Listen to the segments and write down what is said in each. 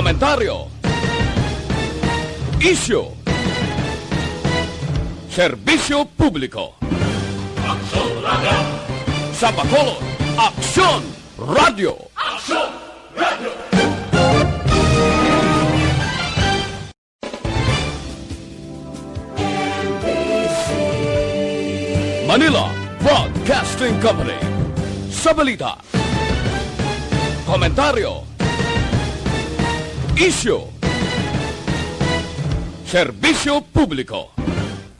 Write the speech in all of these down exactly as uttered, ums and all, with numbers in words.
Komentaryo. Isyu. Serbisyo publiko. Aksyon Radio. Sa Bacolod, Aksyon Radio. Aksyon Radio. Manila Broadcasting Company. Sa balita, komentaryo, isyu, serbisyo publiko.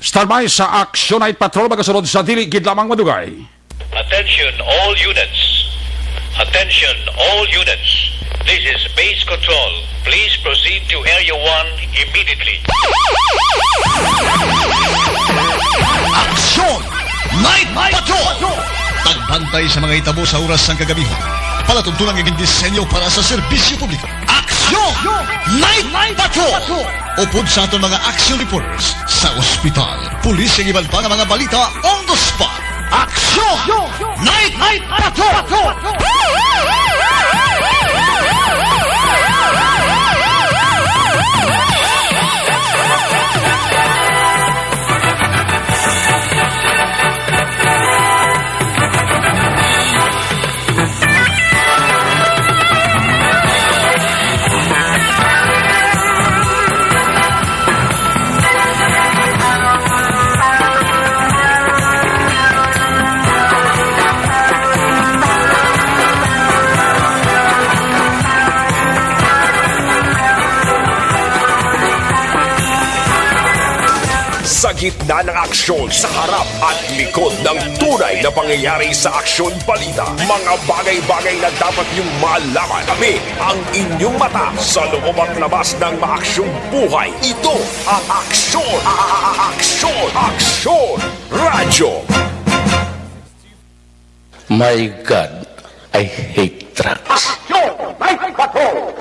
Standby sa Action Night Patrol, magasunod sa dili gid lamang madugay. Attention all units. Attention all units. This is base control. Please proceed to Area one immediately. Action Night Patrol! Pagbantay sa mga hitabo sa oras sang kagabihan. Palatuntunan nga gindisenyo para sa serbisyo publiko. Action Night Patrol! Upod sa aton mga action reporters sa ospital, pulis, kag iban pa nga mga balita on the spot. Action Night Patrol! Sa gitna ng aksyon, sa harap at likod ng tunay na pangyayari sa aksyon balita, mga bagay-bagay na dapat niyong malaman. Kami ang inyong mata sa loob at labas ng maaksyong buhay. Ito ang Aksyon, a- a- a- Aksyon, Aksyon Radyo. My God, I hate drugs. Aksyon! Night Patrol!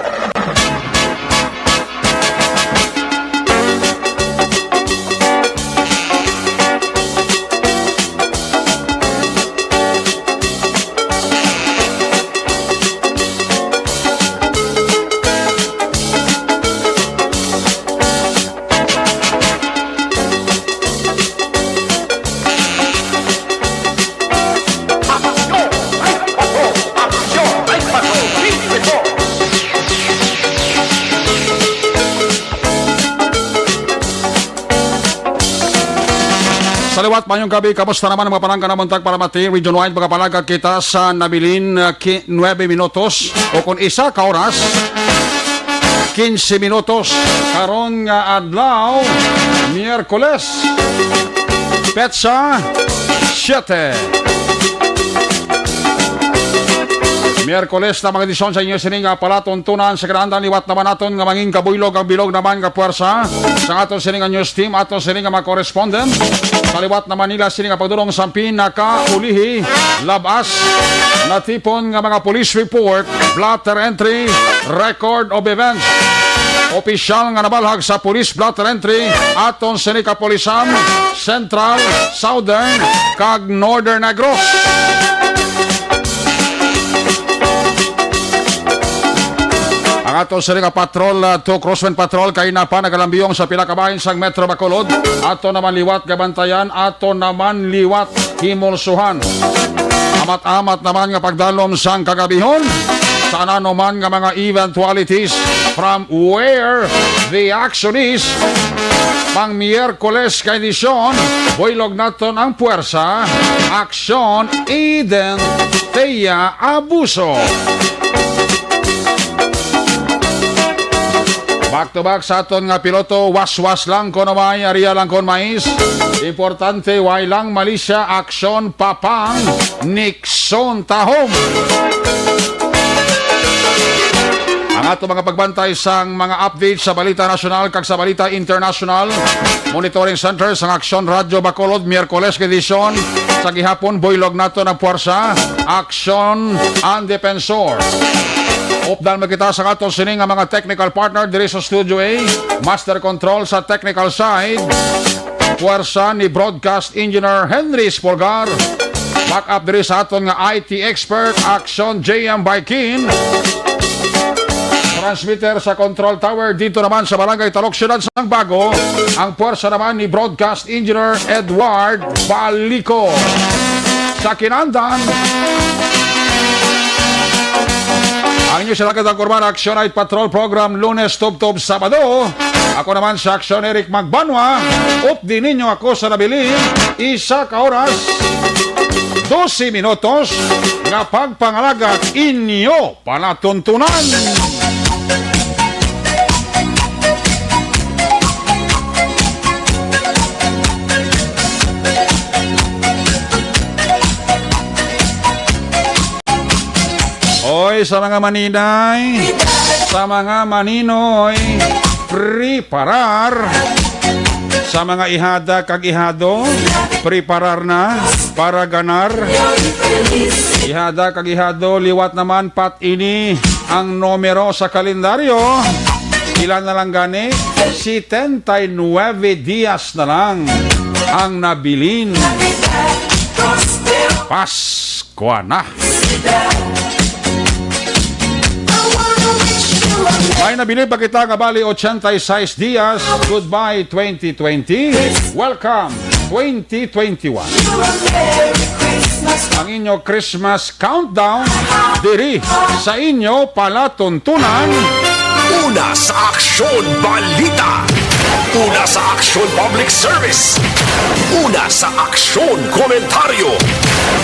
Sa liwat, mayong gabi. Kamusta naman ang mga panangga na buntag para mati? Region wide, mga panangga kita sa nabilin, uh, ki-, nuebe minutos o kung isa ka oras. Quince minutos. Karon nga adlaw, Miyerkules, petsa siete. Miyerkules na, mga edisyon sa inyo sini nga palatuntunan sa kinaandan. Liwat naman naton nga mangin kabuylog ang bilog naman nga puwersa sa aton sini nga news team, aton sini nga mga correspondent. Sa liwat naman nila sini nga pagdulong sampin nakaulihi, labas, natipon nga mga police report, blotter entry, record of events. Opisyal nga nabalhag sa police blotter entry, aton sini kapulisan, Central, Southern, kag Northern Negros. Ang aton sini nga patrol, uh, to Crosswind Patrol, kay napa nagalambiyong sa pila ka bahin sang Metro Bacolod. Ato naman liwat gabantayan, ato naman liwat himulsuhan. Amat-amat naman nga pagdalom sang kagabihon sa ano man nga mga eventualities from where the action is. Pang Miyerkules ka edisyon, buylog naton ang puwersa. Aksyon, Eden, Thea, Abuso. Back to back sa aton nga piloto, waswas lang kon umay, area lang kon mais. Importante, way lang malisya, aksyon, papang, Nixon, tahom. Ang ato mga pagbantay sang mga update sa balita nasyonal kag sa balita internasyonal. Monitoring Center sang Aksyon Radyo Bacolod, Miyerkules nga edisyon sa gihapon, buylog naton ang puwersa, Aksyon ang Depensor. Updan mo kita sa aton sini nga mga technical partner diri sa Studio A. Master Control sa technical side, puwersa ni Broadcast Engineer Henry Spolgar. Back up diri sa aton nga I T expert, Aksyon J M Baikin. transmitter sa control tower dito naman sa Barangay Talok, Siyudad sang Bago, ang pwersa naman ni Broadcast Engineer Edward Balico. Sa Kinandan, ang inyo sila katang kurban, Action Night Patrol Program, Lunes tubtob Sabado. Ako naman sa Action, Eric Magbanwa. Updi ninyo ako sa nabilin, isa ka oras, dose minutos nga pagpangalagad inyo palatuntunan. Oy, sa mga maninay, sa mga maninoy, preparar. Sa mga ihada kag ihado, preparar na para ganar. Ihada kag ihado, liwat naman, pat ini ang numero sa kalendaryo. Pila na lang gani? Setenta y nueve dias na lang ang nabilin. Pasko na. May nabilin pa kita nga bali ochenta y seis dias. Goodbye twenty twenty. Welcome twenty twenty-one. Ang inyo Christmas countdown diri sa inyo palatuntunan. Una sa Aksyon Balita. Una sa Aksyon Public Service. Una sa Aksyon Komentaryo.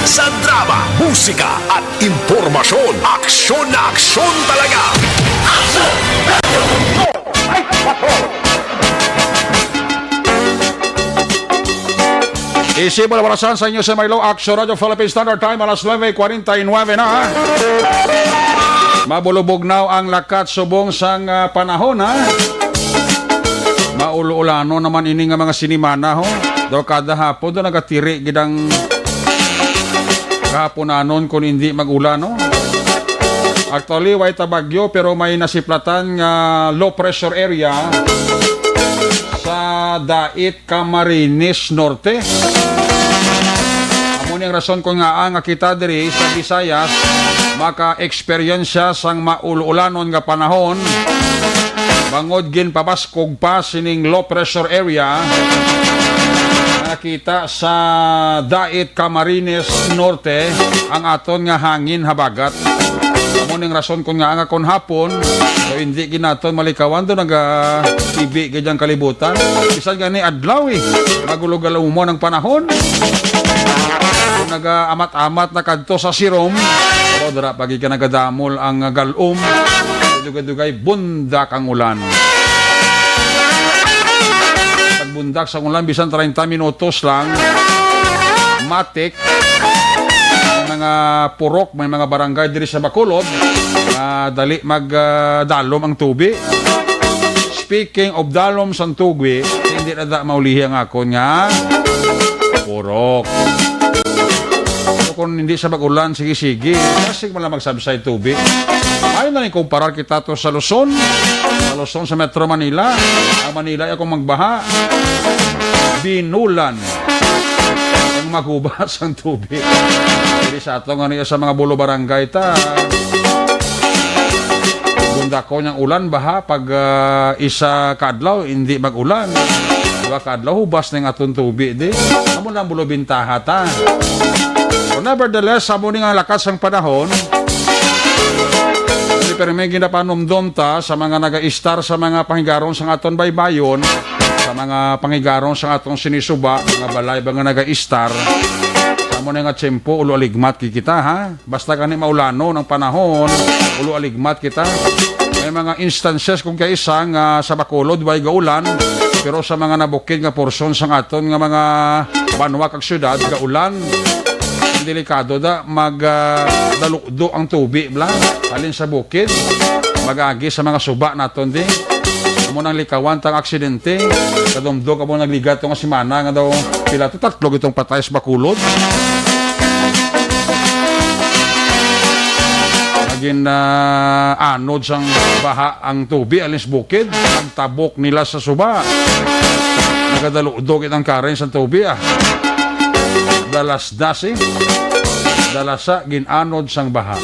Sa drama, musika, at impormasyon. Aksyon na aksyon talaga. Aksyon! Radyo! Ay, Patrol! Isip mo na orasan sa inyo sa Maylo, Aksyon Radyo Philippine Standard Time, alas nuebe kwarenta y nuebe na. Mabulubog na ang lakat subong sang, ah, panahon, ha? Maul-ulano naman ini nga mga sinimana, ho. Daw kada hapon, daw nagatiri gid ang kahaponanon kung hindi mag-ulan, no? Actually, way ta bagyo, pero may nasiplatan nga low pressure area sa Dait Camarines Norte. Amo ni ang rason kung ngaa nga kita diri sa Visayas maka-eksperyensya sang maul-ulanon nga panahon, bangod ginpabaskog pa sining low pressure area nga nakita sa Dait Camarines Norte ang aton nga hangin habagat. Amo ning rason kun ngaa nga kon hapon, so hindi gid naton malikawan do naga-, ibi gid ang kalibutan. Bisan gani adlaw, eh, magulo-galumon ang panahon. Kung nagaamat-amat na kadto sa sirom, pero dira pa gid ka nagadamol ang galom. Dugay-dugay, bundak ang ulan. Pagbundak sa ulan, bisan treinta minutos lang, matik, may mga purok, may mga barangay diri sa Bacolod, ah, dali mag, ah, dalom ang tubi. Speaking of dalom sang tubi, hindi na da maulihi ang akon nga purok. So, kung hindi sa mag-ulan, sige-sige, kasi wala magsabsay tubi. Ayaw na rin kumparar kita to sa Luzon. Sa Luzon, sa Metro Manila. Ang Manila ay akong magbaha. Binulan. Ang maguba sang tubi. Diri sa ato nga niya sa mga bulo barangay ta. Bundako niyang ulan, baha, pag, ah, isa ka adlaw, hindi mag-ulan. Duha ka adlaw, hubas na yung aton tubi, di. Amo lang bulo bintaha ta. So, nevertheless, amo ni nga lakas ang panahon, di, pero may ginapanumdom ta sa mga naga-istar sa mga pangigaron sa aton baybayon, sa mga pangigaron sa atong sinisuba, mga balay ba nga naga-istar. Sa amo na nga tiyempo, ulo aligmat kay kita, ha? Basta gani maulanon ang panahon, ulo aligmat kita. May mga instances kung kaisa nga sa Bacolod way gaulan, pero sa mga nabukid nga porsyon sang aton nga mga banwa kag syudad gaulan. Ang delikado da mag, ah, dalukdo ang tubi bla. Halin sa bukid, mag-agi sa mga suba naton di. Amo nang likawan tang aksidente. Kadumdog amo nagligat tong semana nga daw pila to, tatlo gitong patay sa Bacolod. Naging, ah, anod sang baha ang tubi, alis bukid, ang tabok nila sa suba. Nagadaludog itang karen sang tubi, ah. Dalasdas, eh. Dalasa, gin-anod sang baha.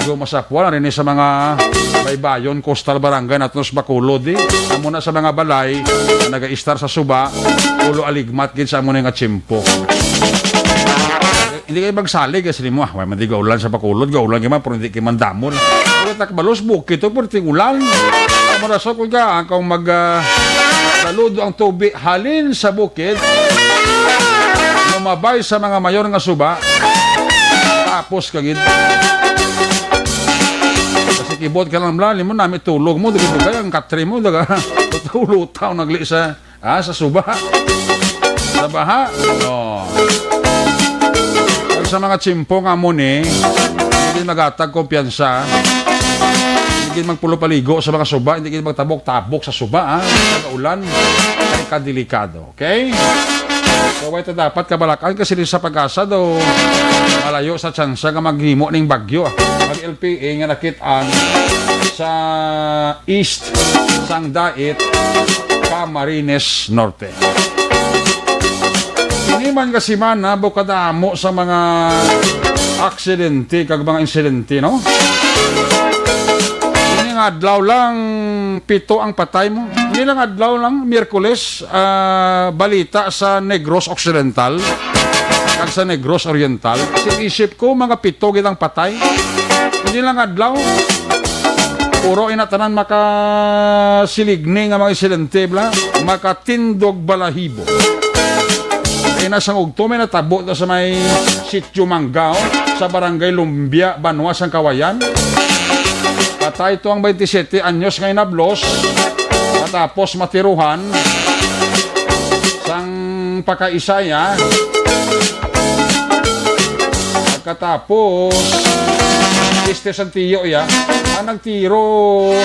Go masapwa na rin sa mga baybayon, coastal barangay nato sa Bacolod, eh. Amo na sa mga balay nga nagaistar sa suba, ulo aligmat gid sa amo na nga tiyempo. Hindi kayo magsalig, kasi mo, ah, may mandi gaulan sa Bacolod, gaulan kayo man, pero hindi kayo mandamol. Pero takbalos, bukid to, pero ting ulan. Amo na sa kung ka, kung mag, ah, saludo ang tubi, halin sa bukid, lumabay sa mga mayor nga suba, tapos kagid. Kasi kibot ka lang, bla, mo nami tulog mo, dugay-dugay ang katre mo, daga, lutaw-lutaw, nagli sa, ah, sa suba. Sa baha. Oh. Kag sa mga tiyempo nga mo ni, hindi magatag kumpiyansa, hindi magpulupaligo sa mga suba, hindi magtabok-tabok sa suba, ah, sa ulan, ay kadelikado. Okay? So, wala ta dapat kabalakan kasi sa PAGASA daw malayo sa tsansa nga maghimo ning bagyo, ah. Ang L P A nga nakit-an sa east sang dait Camarines Norte. Ini man nga semana, bukadamo sa mga aksidente kag mga insidente, no? Ini nga adlaw lang, pito ang patay mo. Ini lang adlaw lang, Miyerkules, ah, balita sa Negros Occidental kag sa Negros Oriental. Isip-isip ko, mga pito gid ang patay. Ini lang adlaw, puro ina tanan makasiligni nga mga insidente, bla, makatindog balahibo. Kaya na sang ugto may natabo to sa may Sitio Manggao, sa Barangay Lumbia, Banwa sang Kawayan. Patay to ang twenty-seven anyos nga inablos, matapos matiruhan sang pakaisa iya. Pagkatapos, este sang tiyo iya. Ang nagtiro,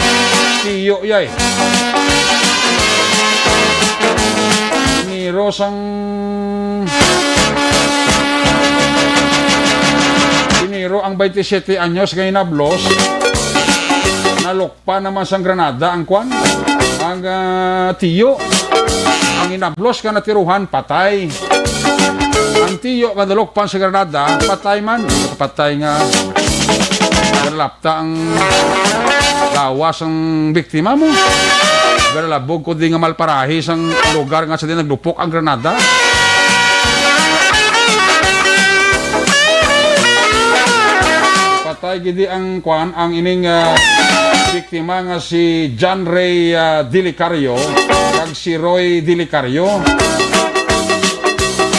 tiyo iya eh. Tiniro sang, tiniro ang twenty-seven anyos nga inablos. Nalok pa naman sang granada ang kwan, ang, ah, tiyo. Ang inablos nga natiruhan, patay. Ang tiyo nga nalukpan sa granada, patay man. Patay nga. Galapta ang lawas ang biktima mo. Galalabog ko di nga malparahi sang lugar nga sa di naglupok ang granada. Patay gidi ang kwan, ang ining, ah, biktima nga si John Ray, ah, Delicario kag si Roy Delicario.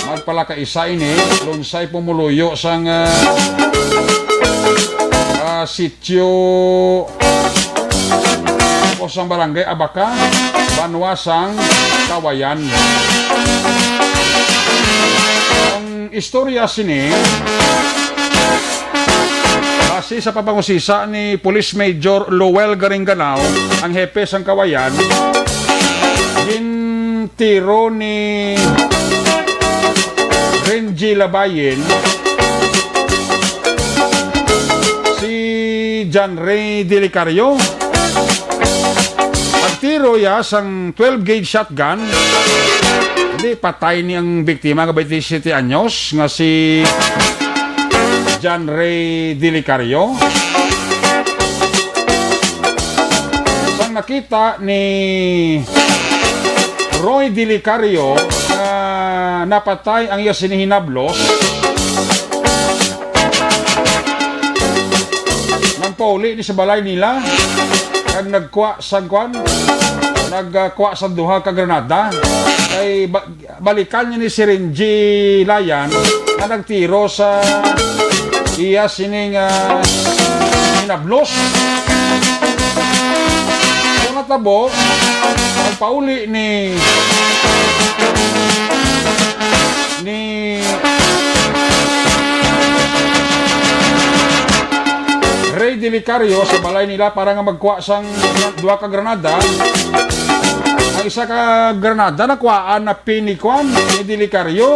Magpalakaisa ini, Lunsay Pumuluyo sang, ah, ah, sitio o sang barangay Abaca, Banwa sang Kawayan. Ang istorya sini, base sa pagpangusisa ni Police Major Lowell Garingganao, ang hepe sang Kawayan, gintiro ni Renji Labayen si John Ray Delicario. Pagtiro ya sang twelve gauge shotgun, di patay ni ang biktima nga twenty-seven anyos nga si John Ray Delicario. Sang nakita ni Roy Delicario nga napatay ang iya sini hinablos, nagpauli ni sa balay nila kag nagkuha sang kwan, nagkuha sang duha ka granada. Kay ba-, balikan niya ni si Renji Layan nga nagtiro sa iya sining, ah, hinablos. So, natabo, nagpauli ni, ni Ray Delicario sa balay nila para nga magkuha sang duha ka granada. Ang isa ka granada nakuhaan na pinikwan ni Delicario.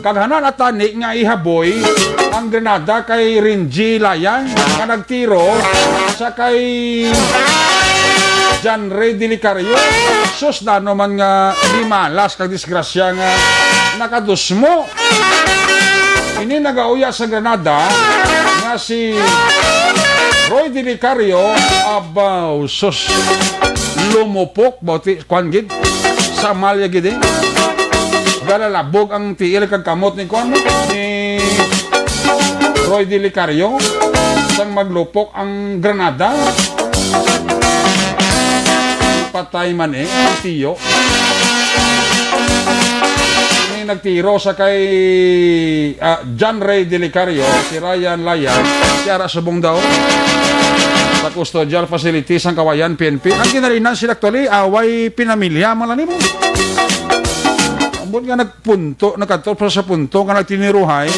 Kag hanan atani nga ihaboy ang granada kay Renji Layan nga nagtiro sa kay John Ray Delicario. Sus, dano man nga di malas kag disgrasya nga nakadusmo. Ini nagauya sa Granada nga si Roy Delicario, abaw, sus, lumupok, bauti, kwan gid, sa malya gid eh. Galalabog ang tiil kag kamot ni kwan, ni Roy Delicario, sang maglupok ang granada. Patay man eh, ang tiyo. Ini nagtiro sa kay, ah, John Ray Delicario, si Ryan Layan, si Ara Subong daw, sa custodial facility sang Kawayan P N P. Ang ginalinan sila actually, away pinamilya man lang nimo. Ambot nga nagpunto, nagkadto pa sa punto nga nagtiniruhay,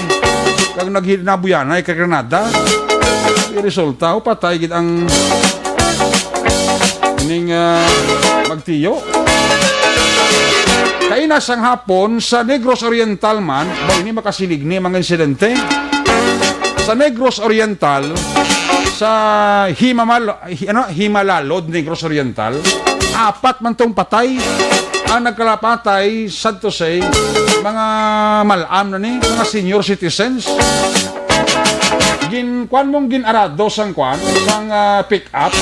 kag naghinabuyanay kay granada. Ang resulta, oh, patay gid ang ining, ah, magtiyo. Kaina sang hapon sa Negros Oriental man, ba ini makasilig ni mga insidente? Sa Negros Oriental, sa Himamal-, hi-, ano, Himalalod, Negros Oriental, apat man tong patay ang nagkalapatay, sad to say, mga mal-am na ni, mga senior citizens. Gin-, kwan mong gin-arado sang kwan, sang, ah, pick-up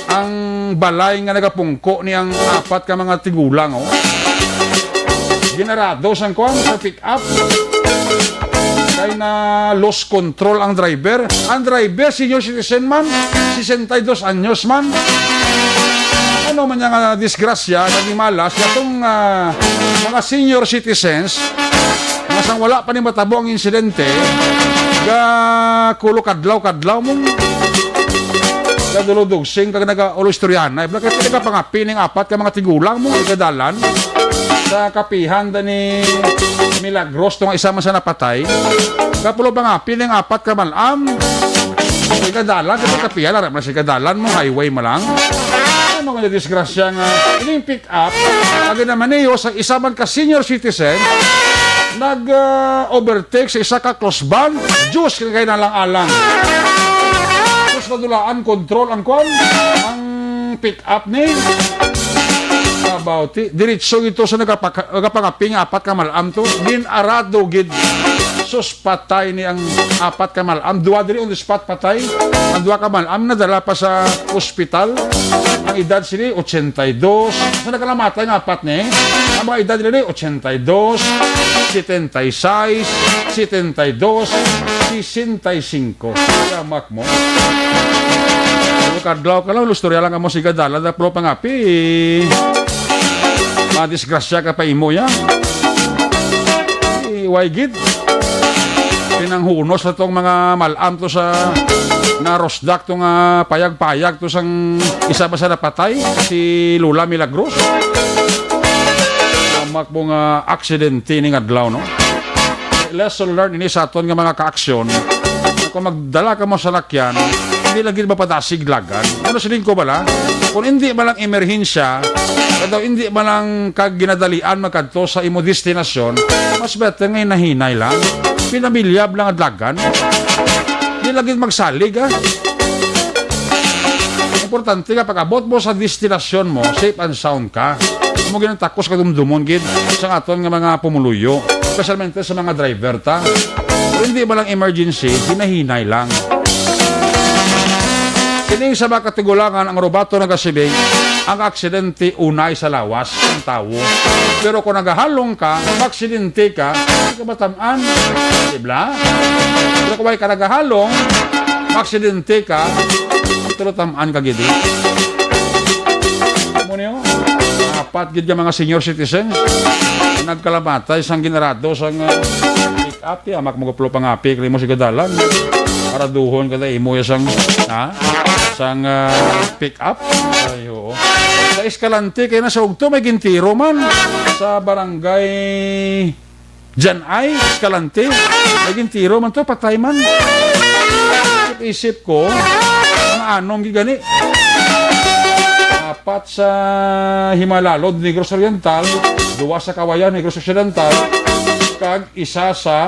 ang balay nga nagapungko ni ang apat ka mga tigulang, oh. Gin-arado sang kwan, sa pick-up. Kay na lost control ang driver. Ang driver, senior citizen man, sesenta y dos anyos man. Ano man nga disgrasya, naging malas, katong, ah, mga senior citizens, nga sang wala pa ni matabo ang insidente, ga kulo kadlaw-kadlaw mong gaduludog sing kag nagaulo istoryahanay. Bala kay nagapangapi ning apat ka mga tigulang mo, igadalan sa kapihan da ni Milagros, tong isa man sa napatay. Kapulo pangapi ning apat ka malam. Igadalan, kay kapihan, ara man sa igadalan mo, highway mo lang. Ano nga disgrasya nga, ining pick up, agi naman niyo sa isa man ka senior citizen, nag, ah, overtake sa isa ka cross van. Diyos, kay na lang alang. Tapos nadulaan control ang kwan, ang pick up ni. About it. Diretso ito sa nagapaka-, nagapangaping apat ka malam to. Gin-arado gid. Sus, patay ni ang apat ka malam. Dua diri on the spot patay. Ang dua ka malam nadala pa sa ospital. Ang edad sini, ochenta y dos. Sa nagkalamatay nga apat ni, ang mga edad nila ni, ochenta y dos, setenta y seis, setenta y dos, sesenta y cinco. Yamak mo. Ano kadlaw ka lang, lustorya lang ka mo si Gadala, da pro pangapi. Madisgrasya ka pa imo ya. Eh, why gid? Pinanghunos na tong mga malam to sa narosdak to nga payag-payag to sang isa ba sa napatay, si Lola Milagros. Amak mo nga aksidente ning adlaw, no? Lesson learned ini sa aton nga mga kaaksyon. Kung magdala ka mo sa lakyan, hindi lagi mapadasig lagan. Ano siling ko bala? Kung hindi man lang emerhensya, kadaw hindi man lang kag ginadalian magkadto sa imo destinasyon, mas better nga hinahinay lang. Pinamilyab lang ang dalagan. Di lagi magsalig, ah. Importante nga pag-abot mo sa destinasyon mo, safe and sound ka. Amo gid ang takos kadumdumon gid sa aton nga mga pumuluyo, espesyalmente sa mga driver ta. Kung hindi ba lang emergency, hinahinay lang. Kining sa mga katigulangan ang rubato nagasiling, ang aksidente unay sa lawas ang tawo. Pero kung nagahalong ka, maaksidente ka, hindi ka matam-an. Di ba? Pero kung wala ka nagahalong, maaksidente ka, pero tam-an ka gid. Amo niyo, apat gid nga mga senior citizens nagkalamatay sang ginarado sang, uh, pick up, ya, mak maguplo pangapi, kay mo si gadalan. Para duhon ka na imo ya sang, ha? Sang, uh, pick up. Ay, oo. Sa Escalante, kay na sa Ugto, may gintiro man. Sa barangay Jan Ay, Escalante, may gintiro man to, patay man. Isip-isip ko, mga anom gid gani. Apat sa Himalalod, Negros Oriental, duwa sa Kawayan, Negros Occidental, kag isa sa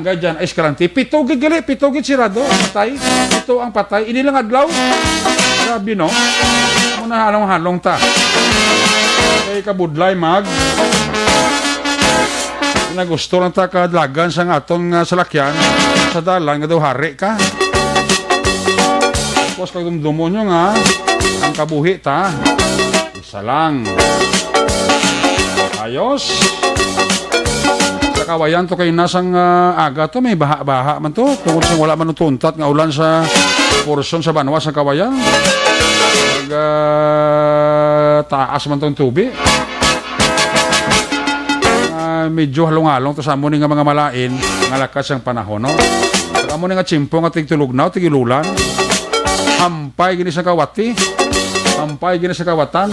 Nga dyan, Escalante. Pito gid gali, pito gid sirado. Patay. Pito ang patay. Ini lang adlaw. Grabe, no? Amo na halong-halong ta. Kay kabudlay, mag. Nagusto lang ta kadlagan sang aton nga salakyan sa dalan nga daw hari ka. Tapos kay dumdumon nyo nga, ang kabuhi ta. Isa lang. Ayos. Sa kawayan to kay nasang, ah, aga to, may baha-baha man to. Tungod sa wala man tuntat nga ulan sa porsyon sa banwa sa kawayan. Pag, ah, taas man tong tubig. Ah, medyo halong-halong to sa amo ni nga mga malain nga lakat sang panahon, no? Sa amo ni nga tiyempo nga tigtulugnaw, tigilulan. Hampay gini sa kawati. Hampay gini sa kawatan.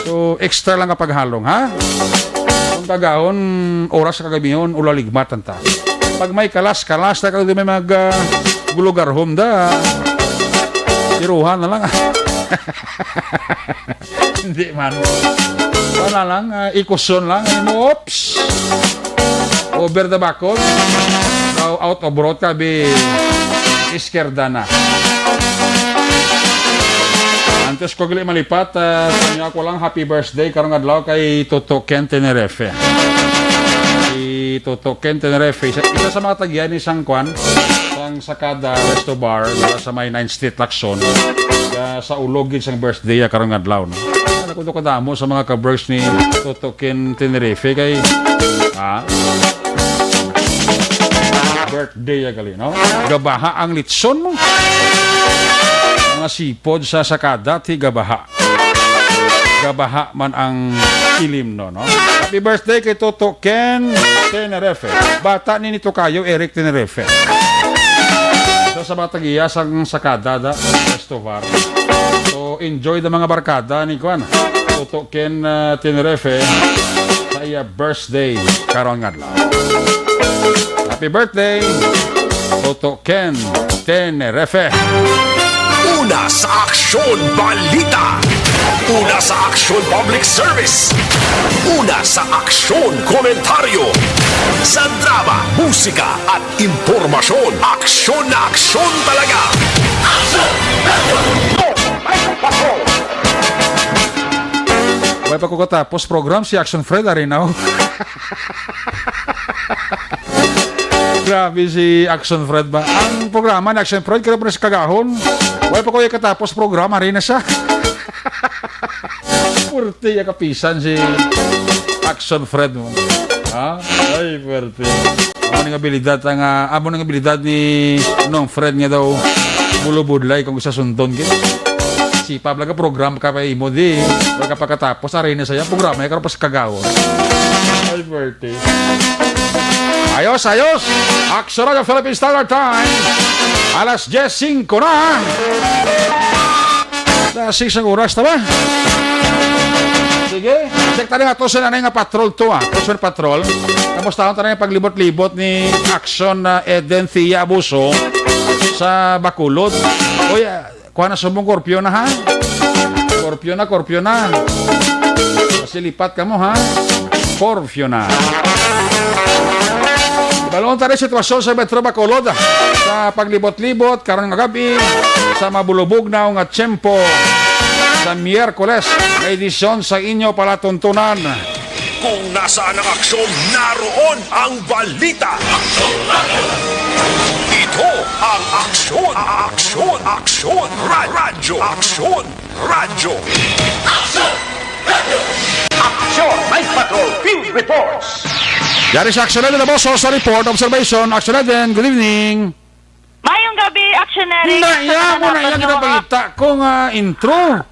So, extra lang nga paghalong, ha? Kung kagahon, oras sa kagabihon, ulaligmatan ta. Pag may kalas-kalas, ta kag may mag, ah, gulugarhom da. Tiruhan na lang. Hindi man. Wala lang, ah, ikuson lang. Ano, oops! Over the bakod. Now, out of road ka, bi. Iskerda na. Antes ko gali malipat, ah, sa inyo ako lang, happy birthday karong adlaw kay Toto Ken Tenerife. Si Toto Ken Tenerife, isa, isa sa mga tagyan ni Sangkwan, sang Sakada Resto Bar, sa may Ninth Street, Lacson. Kaya sa ulog gid sang birthday, ah, karong adlaw, no? Ano ko kadamo sa mga ka-birthday ni Toto Ken Tenerife kay, ah, birthday ya gali, no? Gabaha ang litson mo. Mga sipod sa Sakada, ti gabaha. Gabaha man ang ilimnon, no? Happy birthday kay Toto Ken Tenerife. Bata ni, ni Tokayo Eric Tenerife. Sa, sa mga tagiya sang Sakada, da, Resto Bar. So, enjoy the mga barkada ni Kwan. Toto Ken, uh, Tenerife sa iya birthday karon nga adlaw. Happy birthday, Toto Ken Tenerife. Una sa aksyon, balita. Una sa aksyon, public service. Una sa aksyon, komentaryo. Sa drama, musika, at impormasyon. Aksyon na aksyon talaga. Aksyon! Aksyon! May patrol! Way pa ko katapos program, si Action Fred, ari na, oh. Grabe si Action Fred ba? Ang programa ni Action Fred, kaya pa na sa kagahon. Way pa ko yung katapos program, ari na siya. Purti yung kapisan si Action Fred mo. Ha? Ay, purti. Amo ning abilidad ang, ah, amo ning abilidad ni Nong Fred nga daw bulubudlay kung isa sundon gid. Sipa lang ka program ka pa imo di. Wala ka pagkatapos, ari na saya programa, ya ka pa sa kagaw. Ay, birthday. Ayos, ayos. Aksyon na ang Philippine Standard Time. Alas diyes singko na. Alas six ang oras, tama? Sige, check tayo nga to sa nanay nga patrol to, ah. Personal patrol. Kamusta ang tanay paglibot-libot ni Action na Eden Thea Abuso sa Bacolod? Oy, ah, kuha na subong, korpyo na, ha? Korpyo na, korpyo na. Kasi lipat ka mo, ha? Korpyo na. Balon tayo sitwasyon sa Metro Bacolod sa paglibot-libot karon nga gabi sa mabulubugnaw nga tiyempo sa Miyerkules nga edisyon sa inyo palatuntunan. Kung nasaan ang aksyon, naroon ang balita. Ito ang aksyon, aksyon, aksyon, ra- radyo, aksyon, radyo. Aksyon, Night Patrol, Field Reports. Yari sa Aksyon Eden, boss, sa report, observation, Aksyon Eden, good evening. Mayong gabi, Aksyon Eric. Na, iya mo na, iya ginapangita ko nga intro.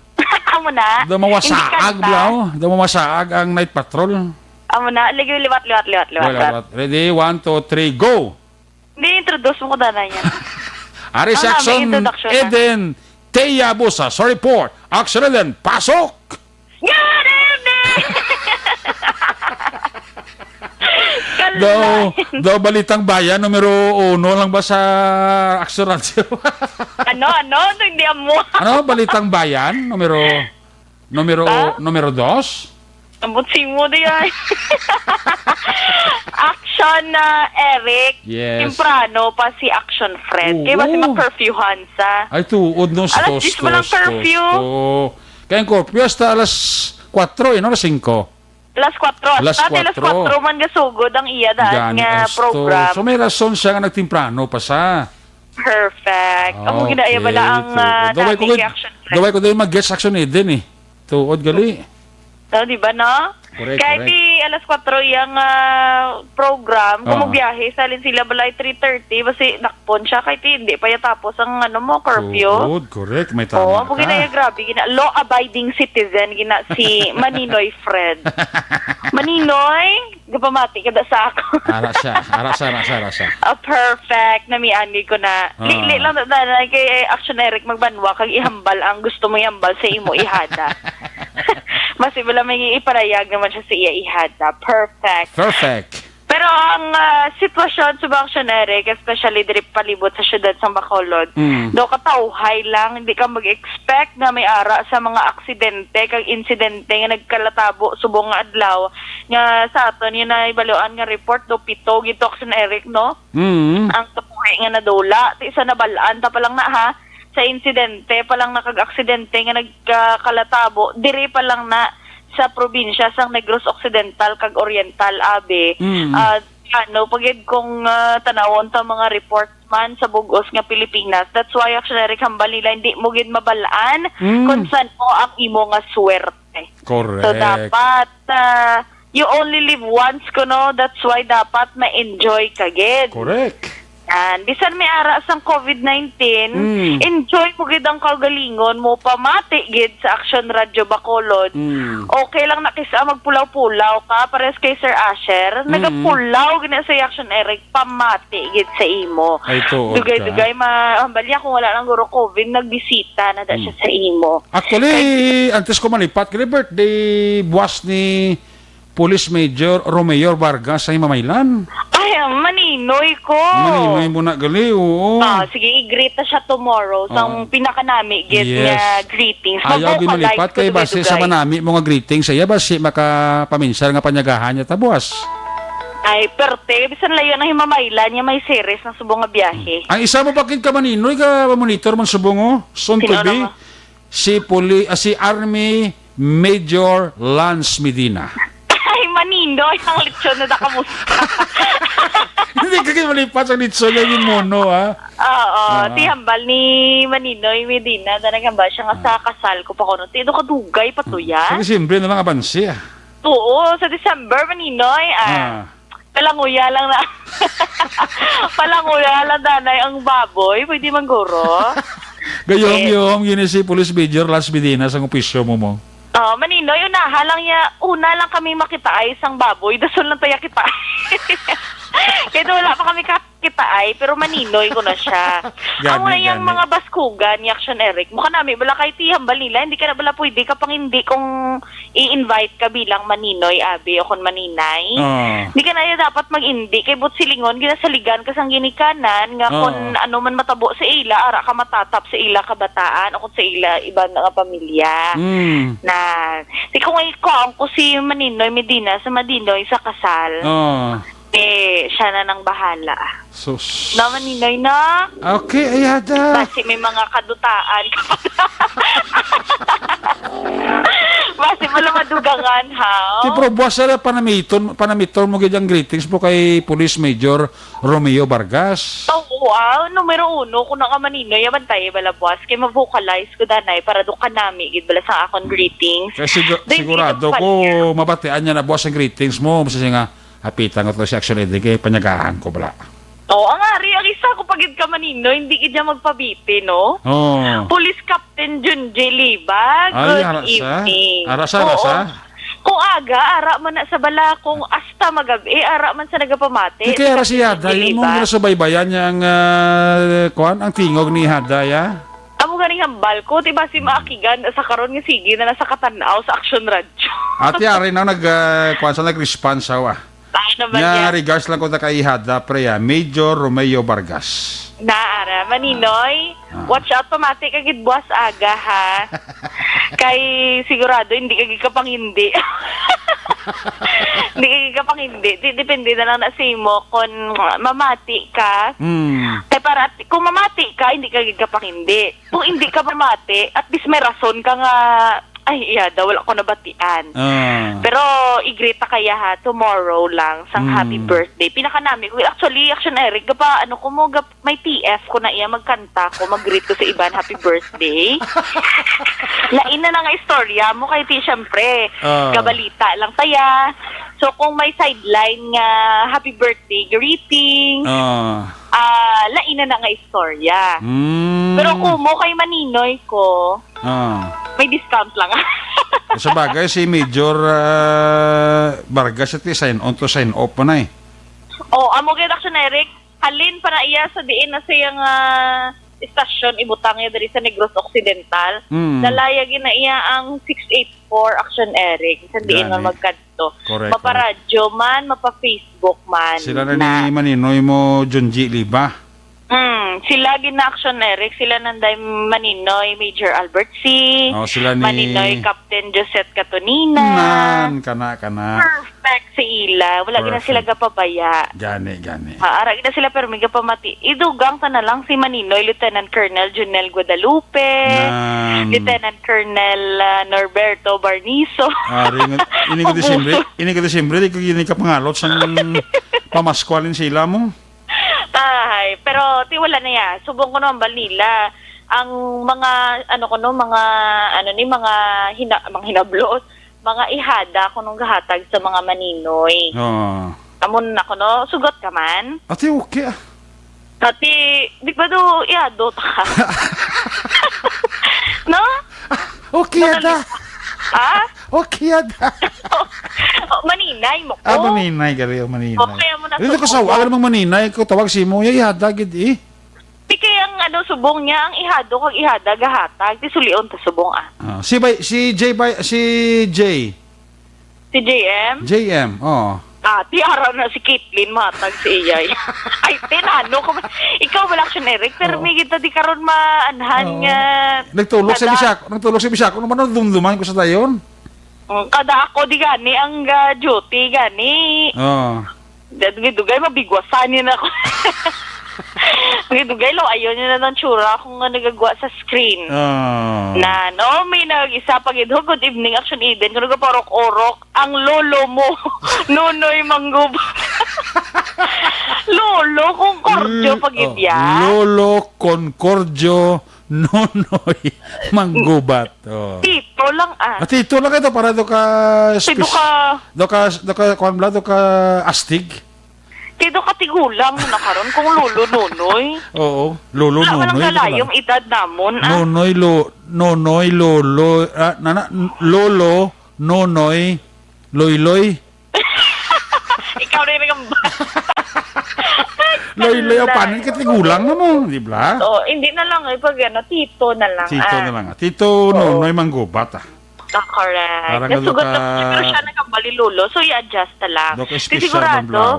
Amo na. Daw mawasaag, Hindi kanta. Blaw. Daw mawasaag ang Night Patrol. Amo na. Lagi, liwat, liwat, liwat, liwat. Wala, liwat. Ready? One, two, three, go! Hindi, introduce mo ko, dana niya. Ari si Ano, may Action introduction na. Eden Teyabusa. Sorry po. Action Eden, pasok! Good evening! Daw, Kalay. Daw Balitang Bayan, numero uno lang ba sa Action Radio? Ano, ano? Hindi amo. Ano? Balitang Bayan, numero, numero, Ah? Numero dos? Ambot simo di ay. Action na, Eric. Yes. Temprano pa si Action Fred. Kay basi Oo. ma-curfewhan sa. Ay, tuod, no? Alas Sto, diyes sto, man ang sto, curfew. sto. Kaya ang curfew hasta alas kwatro, eh, no? Alas singko. Alas kwatro. Alas Hasta alas kwatro. kwatro man gasugod ang iya daan Gani, nga esto. program. So, may rason siya nga nagtemprano pa sa. Perfect. Amo gina iya bala Okay, ang, tuod. ah, Daway ko nating gid, reaction, friend. daway ko din mag-guest action eh, din eh. Tuod gali. No, di ba, no? Correct, Kay correct. ti alas kwatro iyang, ah, program, kung Oo. magbiyahe, salin sila balay three thirty, basi nakpon siya, kay ti hindi pa iya tapos ang, ano mo, curfew. Tuod, correct. May Oo, tama amo ka. gina iya, grabe, gina, law-abiding citizen, gina si Maninoy Fred. Maninoy, gapamati ka da sa ako. Ara siya, ara siya, ara siya, ara siya. Ah, perfect. Namian gid ko na. Ah. Lili lang na, na, na, kay Action Eric magbanwa kag ihambal ang gusto mo ihambal sa imo ihada. Mas iba lang may iparayag naman siya sa iya ihada. Perfect. Perfect. Pero ang, ah, sitwasyon sa Action Eric, especially diri palibot sa siyudad sang Bacolod, Mm. do katawhay lang, hindi ka mag-expect nga may ara sa mga aksidente kag insidente nga nagkalatabo subong nga adlaw nga sa aton yun na ibaluan nga report do pito gid to, Action Eric, no? Mm. Ang kabuhi nga nadula, ti sa nabalaan ta pa lang na ha, sa insidente pa lang na kag aksidente nga nagkalatabo, diri pa lang na sa probinsya sang Negros Occidental kag Oriental, abi. Mm. Ah, ano, pagid kung, ah, tanawon ta mga report man sa bug-os nga Pilipinas. That's why, Action Eric, hambal nila, hindi mo gid mabalaan Mm. kung san-o ang imo nga swerte. Correct. So, dapat, ah, you only live once, kuno. That's why dapat ma-enjoy ka gid. Correct. Yan. Bisan may ara sang covid nineteen, Mm. enjoy mo gid ang kaugalingon mo, pamati gid sa Action Radio Bacolod. Mm. Okay lang na kisa magpulaw-pulaw ka, pares kay Sir Asher, Mm. nagapulaw gid na sa Action Eric, pamati gid sa imo. Ay, tuod ka. Dugay-dugay, ma-, hambal niya kung wala lang guro covid, nagbisita na da siya Mm. sa imo. Actually, Kay antes ko malipat, kay birthday buwas ni Police Major Romeo Vargas sa Himamaylan. Ay, maninoy ko. Maninoy mo na gali, oo. Ah, sige, i-greet na siya tomorrow. Sang Ah. pinakanami gid Yes. nga greetings. Ayaw gid Mag-vocalize malipat ko kay basi sa dugay-dugay. manami mo nga greetings sa iya, basi makapaminsar nga panyagahan niya ta buwas. Ay, perte. Bisan layo na Himamaylan niya, may series na subong nga biyahe. Ang isa mo bakit ka maninoy ka monitor man subong, oh. Soon to Sino be. naman? Si Puli-, ah, si Army Major Lance Medina. Ay, maninoy, ang lechon na da, kamusta? Hindi ka kayo malipat sa litson na yung mono, ha? Oo, Ah. ti hambal ni Maninoy Medina, na naghambal siya nga sa Ah. kasal ko pa kuno. Ti, do kadugay pa to, ya? Sa Disyembre na lang abanse, ah. Oo, sa December, Maninoy, ah. Ah. Palanguya lang na. Palanguya lang, danay, ang baboy. Pwede man, guro. Gayom, Eh. yom, yun si Police Major Lance Medina sa opisyo mo mo. Oh, maninoy, unaha lang ya, una lang kami makitaay sang baboy, dasol lang tayo kita. Kaya wala pa kami kakitaay, pero maninoy ko na siya. Gani, Amo na yang gani. mga baskugan ni Action Eric. Mukha nami, wala kay ti hambal nila, hindi ka na bala pwede ka pang hindi kung i-invite ka bilang maninoy, abi, o kung maninay. Ah. Di ka na ya dapat mag-indi, kay but silingon, ginasaligan ka sang ginikanan, nga Oo. kung ano man matabo sa ila, ara ka matatap sa ila kabataan, o kung sa ila iban nga pamilya. Mm. Na, di ko nga ikaw, ang ko si Maninoy Medina sa Maninoy sa kasal. Oo. Eh, siya na nang bahala. Sus. Na, Maninoy, na? Okay, ay, ada. Basi may mga kadutaan ka pa. Basi wala madugangan, ha? Di, pero buwas na panamiton, panamiton mo gid ang greetings mo kay Police Major Romeo Vargas. Oo, ah, numero uno, kung naka Maninoy, abantay, bala buwas. Kay ma-vocalize ko, danay, para do kanami, gid, bala sa akon greetings. Kaya sigu-, Then, sigurado dito ko, pa niya. mabatian niya na buwas ang greetings mo. Kasi nga, hapitan ko to si Action Lady, kay panyagahan ko, bala. Oo, ang ari, ang isa ko pa gid ka Maninoy, hindi gid niya magpabiti, no? Oo. Police Captain Junji Liba, Ay, good ara sa? evening. Ara sa, ara Oo. sa? Kung aga, ara man na sa bala. Kung hasta magabi, ara man sa nagapamati. Di kaya Si ra si Captain Junji Haday, yung Liba. mga nasubaybayan niya ang, ah, kuwan, ang tingog ni Haday, ah? Amo ganing hambal ko, di ba si Maakigan sa karon nga sige na nasa katanaw sa Action Radio? Ate, ari na nag, ah, kuwan sa nag-response, ah. Ano ba Nya, niya? regards lang ko ta kay Hada, pre, ah. Major Romeo Vargas. Naara, Maninoy, Ah. watch out, pamati ka gid buwas aga, ha? Kay sigurado, hindi ka gid kapangindi. Hindi ka pang hindi. Di, depende na lang na sa imo kung mamati ka. Hmm. Kay para, kung mamati ka, hindi ka gid ka pang hindi. Kung hindi ka mamati, at least may rason ka nga, "Ay, iya daw, wala ko nabatian." Ah. Pero i-greet ta kaya ha, tomorrow lang, sang Hmm. happy birthday. Pinakanami ko. Actually, Action Eric, gapa, ano ko mo, gap, may T F ko na iya, magkanta ko, mag-greet ko sa iban, "Happy birthday." Lain na na nga istorya mo, kay ti, syempre, Ah. kabalita lang taya. So, kung may sideline nga, "Happy birthday," greeting, Ah. ah, lain na na nga istorya. Hmm. Pero kung mo kay maninoy ko, Ah. may discount lang. Sa bagay, si Major, ah, Vargas, iti sign on to sign off pa na eh. Oh, amo gid, Action Eric. Halin pa na iya sa diin na siya nga istasyon, ibutang niya diri sa Negros Occidental. Mm. Dalaya gid na iya ang six eight four Action Eric. Sa diin man Gani. magkadto. Correct, correct. Mapa-radyo man, mapa-Facebook man Sila na na. ni Maninoy mo, Junji Liba. Mm, sila gid na Action Eric, sila nanday Maninoy, Major Albert C. Oh, sila ni Maninoy, Captain Josette Catonina. Nan, kana, kana. Perfect si ila. Wala gid na sila Perfect. gapabaya. Gani, gani. Ah, ara gid na sila, pero may gapamati. Idugang ta na lang si Maninoy, Lieutenant Colonel Junel Guadalupe, Nan. Lieutenant Colonel, ah, Norberto Barniso. Ah, ringon, ini ko Disyembre, ini ko Disyembre, di ko gini kapangalot sang pamaskwalin sila mo. Ay, pero ti wala na ya. Subong ko naman ba nila ang mga, ano ko no, mga, ano ni, mga hina-, mga hinablos, mga ihada ko nung gahatag sa mga maninoy. Oo. Amo na ko no, sugot ka man? Ate, okay ah. Ate, di ba do, ihado ta ka? No? Okay, Madali. ada. Ha? Okay, ada. Oh, maninay mo ko. Ah, maninay, gari, oh, maninay. Okay, amo na Dito ko subong sa, mo. alam mang maninay ko, tawag si mo, ya, ihada, gid, eh. Di kay ang, ano, subong niya, ang ihado kag ihada gahatag, di sulion ta subong, ah. Ah, si Bay, si J Bay, si J. Si J M? J M, oo. Ah, ti ara na si Caitlyn, matag si iya. Ay, tinano ko ba? Ikaw wala action, Eric, pero Oo. may kita di karon maanhan Oo. nga Nagtulog sa Kada- bisyak, nagtulog sa bisyak, ano man ang dumduman ko sa dayon? Mm, kada ako di gani ang, ah, duty gani. Oo. Dugay-dugay, mabigwasan niya na ako. Dugay-dugay, lo, ayaw niya na ng tsura kung nga nagagwa sa screen. Ah. Na, no, may nag-isa pa gid, "Ho, good evening, Action Eden." Kung nagaparok-orok, ang lolo mo, Nonoy Manggubat. Lolo Concordio L-, pa gid oh, ya. Lolo Concordio Nonoy Manggubat. Oh. Tito lang, ah. Ah, tito lang ito para do ka Tito spes-, ka do ka, do ka, kuwan bala, do ka astig. Tito ka tigulang na karon kung lolo Nonoy. Oo, lolo Wala man ang Nonoy, di ba? lalayong edad namon, ah. Nonoy lo-, Nonoy, lolo, ah, nana, lolo, Nonoy, Loyloy. Ikaw na yung nagamba. Loy, Loy, Wala. Apanan ka tigulang na mo, di ba? Oo, hindi na lang, eh, pag ano, tito na lang, Tito ah. na lang, ah. Tito Oo. Nonoy Manggubat, ah. Ah, correct. Parang Nasugot ano na ka, pero siya nagkambali, lolo. So, i-adjust na lang. Dok Di espesyal sigurado, ng Blau.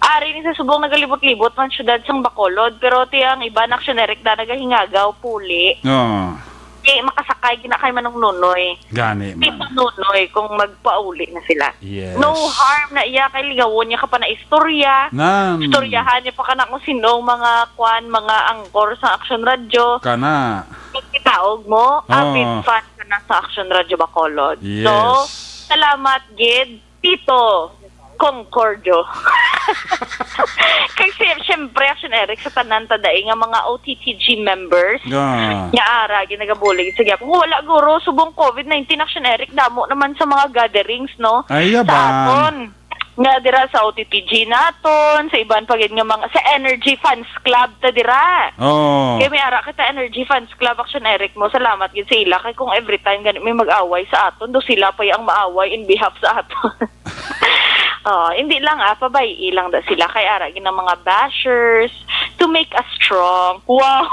ari ni sa subong nagalibot-libot man syudad sang Bacolod, pero ti ang iba na action, Eric, na nagahingagaw, puli. Oo. Di makasakay, ginakay manong Nonoy. Gani Di man. pa Nonoy kung magpauli na sila. Yes. No harm na iya kay lingawon niya ka pa na istorya. Nan. Istoryahan niya pa ka na kung sino ang mga kwan, mga angkor sa Action Radio. Kana. Kitaog mo, Oo. avid fan ka na sa Action Radio Bacolod. Yes. So, salamat gid, Tito Concordio. Kay si-, siyempre, Action Eric, sa tanan ta dai nga mga O T T G members, Ah. nga ara, ginagabulig sa gyapon. Kung wala, guro, subong covid nineteen, Action Eric, damo naman sa mga gatherings, no? Ay, Sa yabang. aton. Nga dira sa O T T G naton, sa iban pa gid nga mga, sa Energy Fans Club ta dira. Oo. Kay may ara kita Energy Fans Club, Action Eric mo. Salamat gid sa ila. Kay kung every time gani may mag-away sa aton, do sila pa ang maaway in behalf sa aton. Oh, hindi lang, ah, pabay-i lang da sila. Kay ara gid ang mga bashers to make us strong. Wow.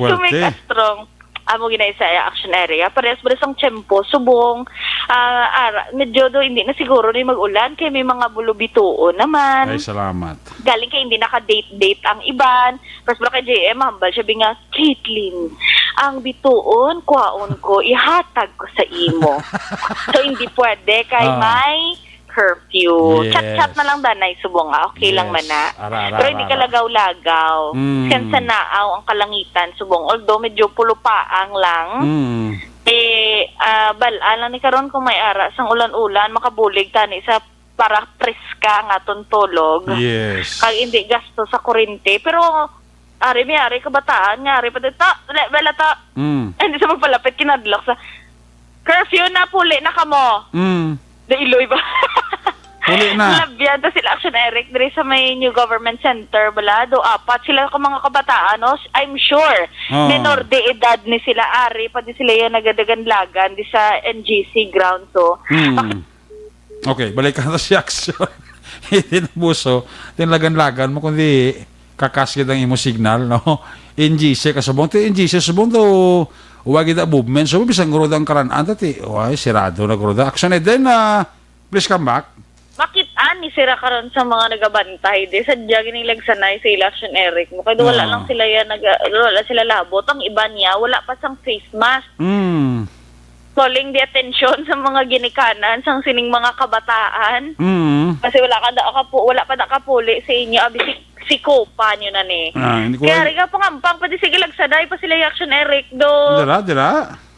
To make Fuerte. us strong. Amo gid na isa, eh, action area. Parehas ba sang tiyempo, subong, ah, ara, medyo do, hindi na siguro ni mag-ulan kay may mga bulubituon naman. Ay, salamat. Galing kay hindi naka-date-date ang iban. Mas bro kay J M, hambal siya, bi nga, "Caitlyn, ang bituon, kwaon ko, ihatag ko sa imo." So, hindi pwede kay Ah. may curfew. Yes. Chat-chat na lang danay subong, ah. Okay lang man na. Yes. Ara, ara, Pero hindi ara, ka ara. lagaw-lagaw. Mm. Siyan sa naaw ang kalangitan subong. Although medyo pulupaang lang. Mm. Eh, ah, bal-a lang ni karon kung may ara sang ulan-ulan, makabulig tani sa para preska ang aton tulog. Yes. Kag hindi gasto sa kurente. Pero, ari mi, ari kabataan nga, ari pa dito. Wala, wala to. Mm. Hindi sa magpalapit, kinadlok sa, "Curfew na, puli na kamo." Mm. Dailoy ba? Puli na. Labyan ta sila, Action Eric, diri sa may New Government Center, bala, do apat sila ka mga kabataan, no? I'm sure, Oo. menor de edad ni sila, ari pa di sila yan nagadaganlagan di sa N G C ground, so, Mm. Okay, balik ka na si Action. Hindi na buso, tinlagan-lagan mo, kundi kakas gid ang imo signal, no? N G C ka subong, ti N G C subong to, wa gid ang movement, so bisan guro ang karan-an, ti, way, sirado na guro. Action, and then, ah, please come back. Makit-an ni sira karon sa mga nagabantay, di sadya gini lagsanay sa ila, Action Eric mo. Kaya wala Oo. lang sila yan, nag, wala sila labot. Ang iba niya, wala pa sang face mask. Mm. Calling the attention sa mga ginikanan sang sining mga kabataan. Mm. Kasi wala ka da, kapu-, wala pa da kapuli sa inyo, abi si, si Copa nyo na ni. Ah, hindi ko Kaya alam. Riga pangampang pa di sige lagsanay pa sila yung Action Eric do. Dira, dira.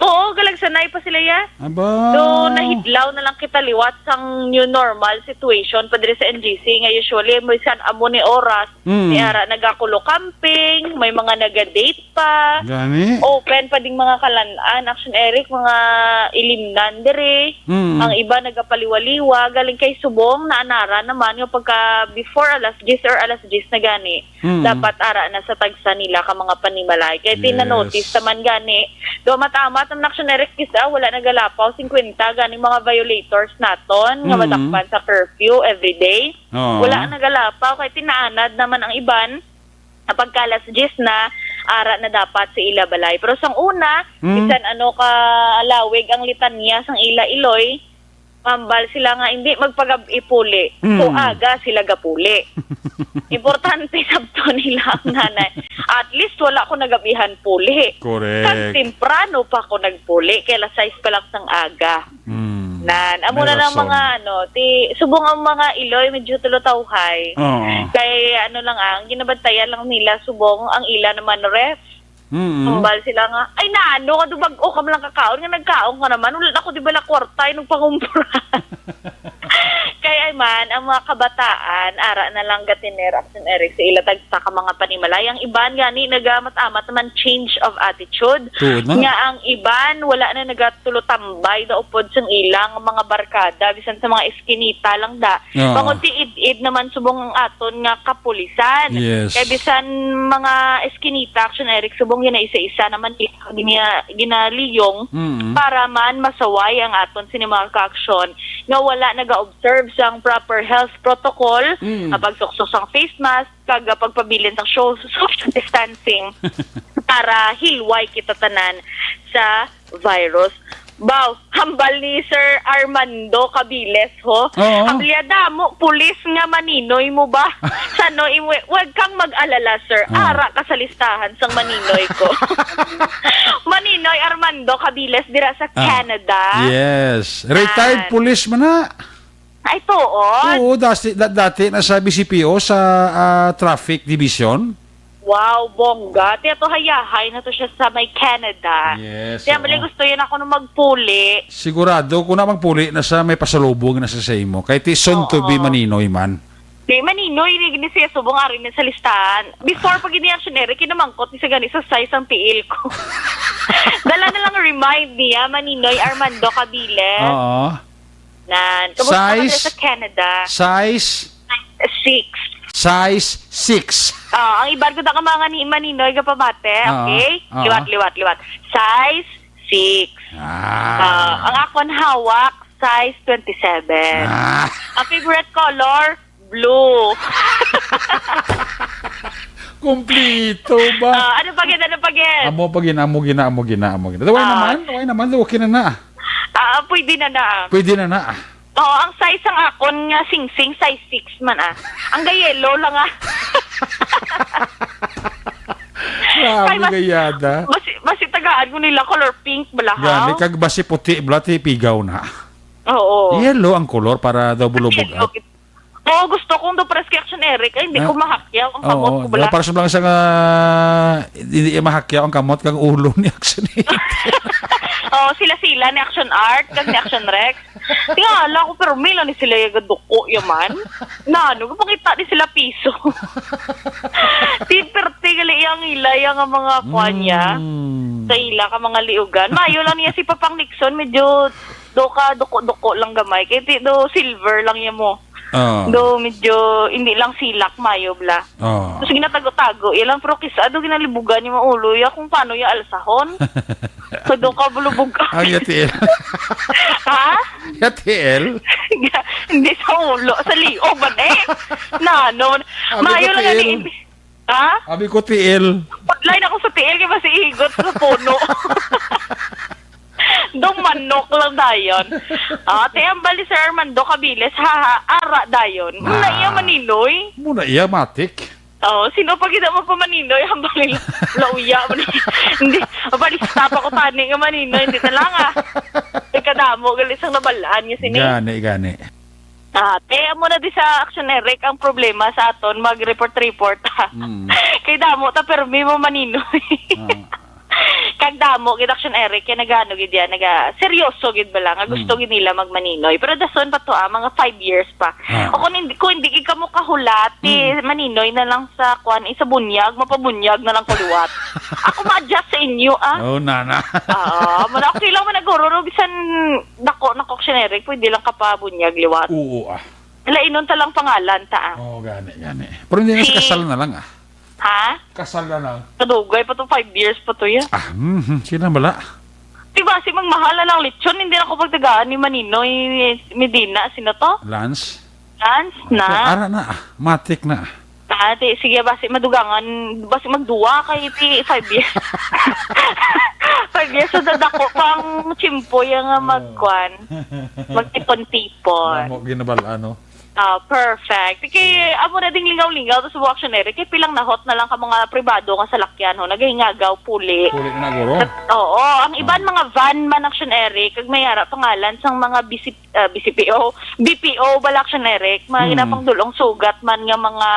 Oo, galagsanay pa sila ya. Aba. Do nahidlaw na lang kita liwat sang new normal situation pa diri sa N G C nga usually may san amo ni oras. Mm. May ara nagakulo camping, may mga naga-date pa. Gani? Open pa ding mga kalan-an, Action Eric, mga ilimnan diri. Mm. Ang iba nagapaliwa-liwa, galing kay subong, naanara naman nga pagka before alas diyes or alas diyes na gani, Mm. dapat ara na sa tagsa nila ka mga panimalay. Kay Yes. tinanotice naman gani, do matamat ang Action Eric, kisa wala nagalapaw, singkwenta gani mga violators naton nga Mm. madakpan sa curfew everyday. Oo. Wala nagalapaw, kay tinaanad naman ang iban. Pagka alas diyes na, ara na dapat sa ila balay. Pero sang una, Mm. bisan ano ka lawig ang litanya sang ila iloy, mambal sila nga hindi magpagab-i puli. Mm. So, aga sila gapuli. Importante sabto nila ang nanay. At least wala ko nagabihan puli. Correct. Kag temprano pa ko nagpuli, kay alas sais pa lang sang aga. Mm. Nan, amo May na lang rason. mga ano, ti, subong ang mga iloy, medyo tulutawhay. Oo. Kay ano lang ang, ginabantayan lang nila, subong ang ila naman ref. Mm. Tumbal sila nga, "Ay, nano, nga dumag-o ka man lang kakaon, nga nagkaon ka naman, wala na ko di bala kwarta, ay nagpangumpra." Kay ay man, ang mga kabataan, ara na lang gatiner, Action Eric, sa ila tagsa ka mga panimalay. Ang iban gani, nagamat-amat naman change of attitude. Tuod na. Nga ang iban, wala na nagatulotambay na upod sang ilang mga barkada, bisan sa mga eskinita lang da. Oo. Bangod ti id-id naman subong ang aton nga kapulisan. Yes. Kay bisan mga eskinita, Action Eric, subong gina-isa-isa naman gina-, gina-, ginaliyong Mm. para man masaway ang aton sini mga ka-aksyon nga wala naga-observe sang proper health protocol, Mm. nga pagsuksok sang face mask, kag pagpabilin sang sho-, social distancing para hilway kita tanan sa virus. Baw, hambal ni Sir Armando Cabiles, ho. Oo. Ang liya damo, pulis nga maninoy mo ba? Sa no, imo, wag kang mag-alala, sir. Oo. Ara ka sa listahan sang maninoy ko. Maninoy Armando Cabiles dira sa Ah. Canada. Yes. Retired Yan. Police man na. Ay, tuod? Oo, dati, da-, dati na sa B C P O sa, ah, Traffic Division. Wow, bongga. Ti ato hayahay na to siya sa may Canada. Yes, Ti, oo. Bali gusto yun ako nung magpuli. Sigurado, kung na magpuli na sa may pasalubong na sa, sa imo. Kay ti soon to be Oo. Maninoy man. Di, Maninoy, ni, ni siya subong ari na sa listahan. Before pag ini Action Eric, kinamangkot ni sa gani sa size ang tiil ko. Dala na lang remind niya, Maninoy Armando Cabiles. Oo. Nan, kamusta ka Size? Sa Canada? Size? Six. Size six. Ah, ang iban ko na ka mga ni Maninoy ka pamate, Ah, okay? ah. Liwat, liwat, liwat. Size six. Ah. Ah, ang akon hawak, size twenty-seven. Ah. Ang favorite color, blue. Kumplito ba? Ah, ano pa gid, ano pa gid? Amo pa gid, amo gid na, amo gid na, amo gid na. Way Ah. naman, way naman, okay na na. Ah, pwede na na. Pwede na na. Oo, ang size ang akon nga singsing, size six man, ah. Ang ga-yellow lang, ah. Grabe, Kay mas-, gayada. Basi, basi tagaan ko nila color pink, balahaw. Gani, kag basi puti, bala, ti pigaw na. Oo. Yellow ang kolor para daw bulubog-at. Oo, gusto kong do pares kay Action Eric. Ay, hindi Ah, ko mahakyaw ang kamot Oo, ko bala. Para sa lang sa nga hindi iya mahakyaw ang kamot kag ulo ni Action Eric. Oo, sila-sila ni Action Art, kag ni Action Rex. Tingala ko, pero mila ni sila yung duko yaman. Na, ano, pangita ni sila piso. Ti, perte gali iyang ila, iya nga mga kuan niya. Mm. Sa ila ka mga liugan. Mayo lang niya si Papang Nixon, medyo do ka duko-duko lang gamay. Kay ti do silver lang niya mo. Oh. Do medyo hindi lang silak mayo bla. Oh. Tapos ginatago-tago, iya lang, pero kisa do ginalibugan yung mga ulo, iya kung paano iya alsahon. So do ka bulubog ka. Ang yatiel. Ha? Yatiel. Hindi sa ulo, sa liog man eh. Na, no. Abi ko, Mayo lang tiil. ani. Ha? Abi ko tiil. Pudlay na ko sa tiil kay basi igot sa puno. Dong manok lang dayon. Ah, te, ang bali Sir Armando Cabiles, ha, ha, ara dayon. Muna Ah. Iya maninoy. Muna iya matik. Oh, sino pa kita mo pa maninoy? Ang bali lauya mo ni. Hindi, mabalista pa ko tani nga maninoy. Hindi na lang ah. Ikadamo, gali sang nabalaan niya sini. Gani, gani. Ah, te, amo na di sa Action Eric ang problema sa aton mag-report-report. Mm. Kay damo ta permi mo maninoy. Ah. Kag damo gid Action Eric kay nagano gid yan, naga seryoso gid bala nga gusto Mm. gid nila magmaninoy. Pero dason pa to ah, mga five years pa. Ah. O kung hindi, kung hindi gid kamo kahulat, ti Mm. maninoy na lang sa kwan, isa bunyag, mapabunyag na lang ko liwat. Ako ma-adjust sa inyo ah. Oh, nana. Ah, muna okay lang man nagururo bisan dako na Action Eric, pwede lang ka pa bunyag liwat. Oo ah. Lainon ta lang pangalan ta ah. Oh, gani, gani. Pero hindi na sa Si- kasal na lang ah. Ha? Kasal na lang. Kadugay pa to, five years pa to ya. Ah, mhm, sila bala. Di ba, si magmahal na lang lechon, hindi na ko pagtagaan ni Maninoy Medina, sino to? Lance. Lance na. Ara na ah. Matik na ah. Ate, sige, basi madugangan, basi magduwa kay ti five years. Five years, so dadako pang tsimpo ya nga magkwan. Magtipon-tipon. Amo ginabal-an, no? Ah, perfect. Kay amo na ding lingaw-lingaw to sa Action Eric. Kay pilang nahot na lang ka mga pribado nga salakyan ho, nagahingagaw puli. Puli na guro. Oo, ang iban mga van man Action Eric, kag may ara pangalan sang mga B C, ah, B C P O, B P O bala Action Eric, mga Hmm. ginapangdulong sugat man nga mga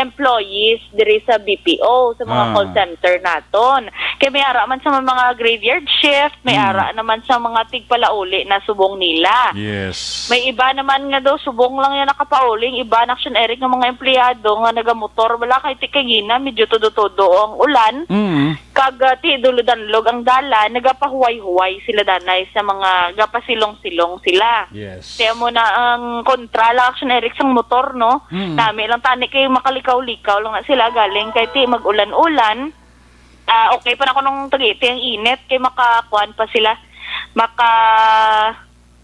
employees diri sa B P O, sa mga Ah. call center naton. Kay may ara man sa mga graveyard shift, may Hmm. ara naman sa mga tigpalauli na subong nila. Yes. May iba naman nga daw subong lang yan nakapauling, iba na Action Eric nga mga empleyado nga nagamotor, wala kay ti kagina, medyo todo-todo ang ulan. Mm. Kag ah, ti duludanlog ang dalan, nagapahuway-huway sila danay sa mga gapasilong-silong sila. Yes. Kaya mo na ang kontra lang Action Eric sang motor, no? Mm. Nami lang tani kay makalikaw-likaw lang na sila galing kay ti mag-ulan-ulan. Ah, okay pa na ko nung tagiti ang init kay makakuan pa sila, maka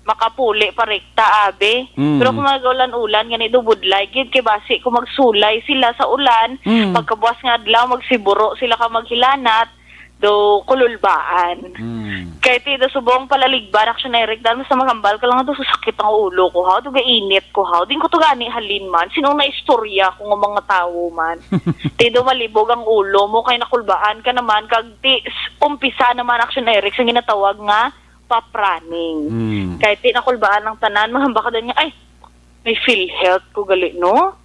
makapuli pa rekta abi. Mm. Pero kung mag-ulan-ulan gani do budlay gid kay basi kung magsulay sila sa ulan, Mm. pagkabuas nga adlaw magsiburo sila ka maghilanat do kululbaan. Mm. Kay ti do subong palaligban Action Eric dan sa magambal ka lang do sakit ang ulo ko ha, do gainit ko ha. Din ko to gani halin man. Sinong naistorya ko nga mga tawo man. Ti do malibog ang ulo mo kay nakulbaan ka naman kag ti s- umpisa naman Action Eric sa ginatawag nga papraning. Mm. Kay ti nakulbaan ang tanan, mahamba ka din nga, ay, may PhilHealth ko gali, no?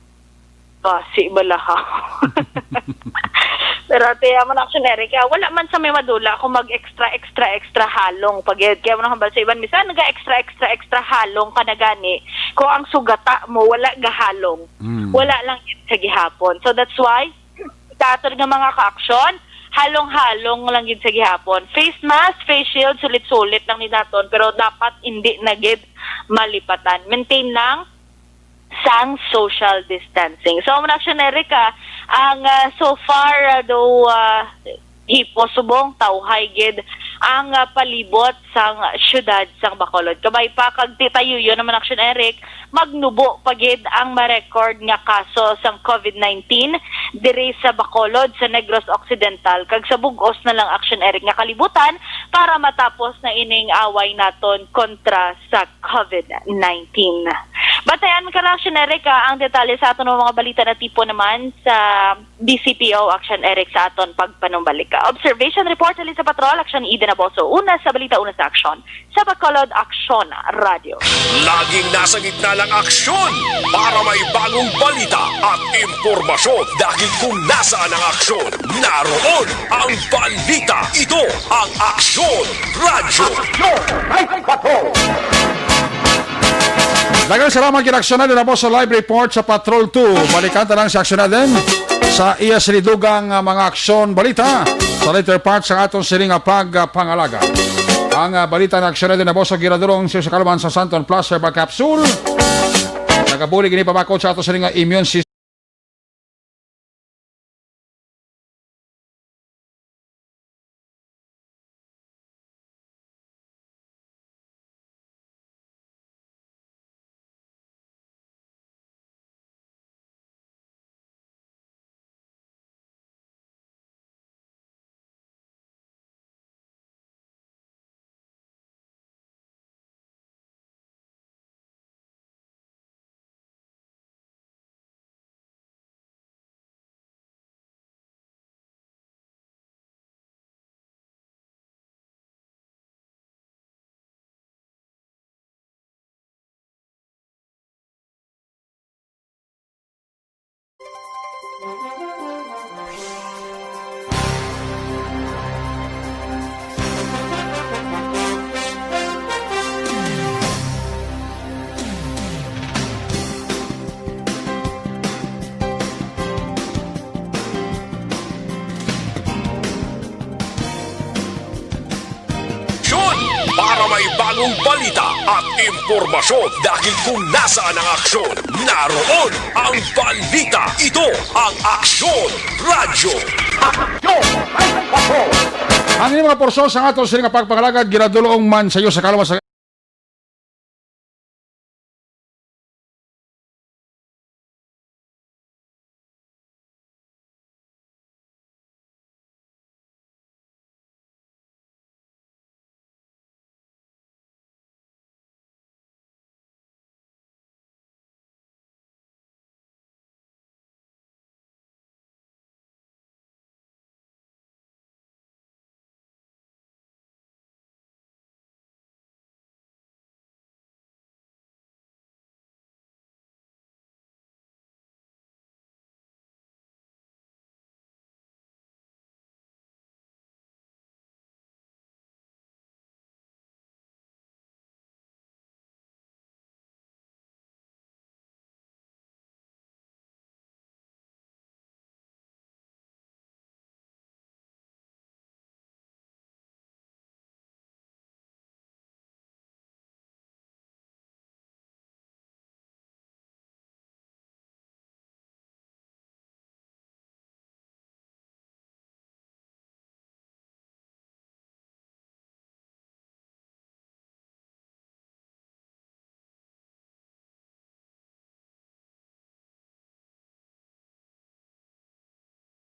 Basi bala ha. Pero ate, amo na Action Eric, ah, wala man sa may madula kung mag extra, extra, extra halong pag kaya mo nang hambal sa iban, misan naga extra, extra, extra halong ka na gani, kung ang sugata mo wala gahalong, Mm. wala lang yun sa gihapon. So that's why, sa aton nga mga ka-action, halong-halong lang gid sa gihapon. Face mask, face shield, sulit-sulit lang ni naton, pero dapat hindi na gid malipatan. Maintain lang sang social distancing. So, amo na Action Eric, ah, ang ah, so far ah, do ah, hipo subong tawhay gid ang ah, palibot sang syudad sang Bacolod. Kabay pa kag ti tayo yun naman Action Eric, magnubo pa gid ang ma-record nga kaso sang COVID nineteen diri sa Bacolod, sa Negros Occidental, kag sa bug-os na lang Action Eric nga kalibutan para matapos na ining away naton kontra sa COVID nineteen. Patayan ka lang, Action Eric, ah, ang detalye sa aton mga balita na tipo naman sa D C P O, Action Eric, sa aton pagpanumbalik. Ah, observation report halin sa patrol, Action Eden Aboso. Una sa balita, una sa aksyon. Sa Bacolod, Aksyon Radio. Laging nasa gitna ng aksyon para may bagong balita at impormasyon, dahil kung nasaan ang aksyon, naroon ang balita. Ito ang Aksyon Radyo. Daghang salamat, gid Aksyon Eden Aboso, live report sa Patrol two. Balikan ta lang si Aksyon Eden sa iya sinidugang, ah, mga aksyon balita sa later part sa aton sining nga pagpangalaga. Ang, ah, balita ni Aksyon Eden Aboso ginadulong sa kaluman sa Santon Plus Herbal Capsule. Nagabulig ini pabakod sa aton sining nga immune system. Aksyon para may bagong balita at impormasyon, dahil kung nasaan ang aksyon, naroon ang balita. Ito ang Aksyon Radyo. Aksyon! Ang inyong mga porson sa aton sini nga pagpangalagad, ginaduloong man sa iyo sa kaluman sa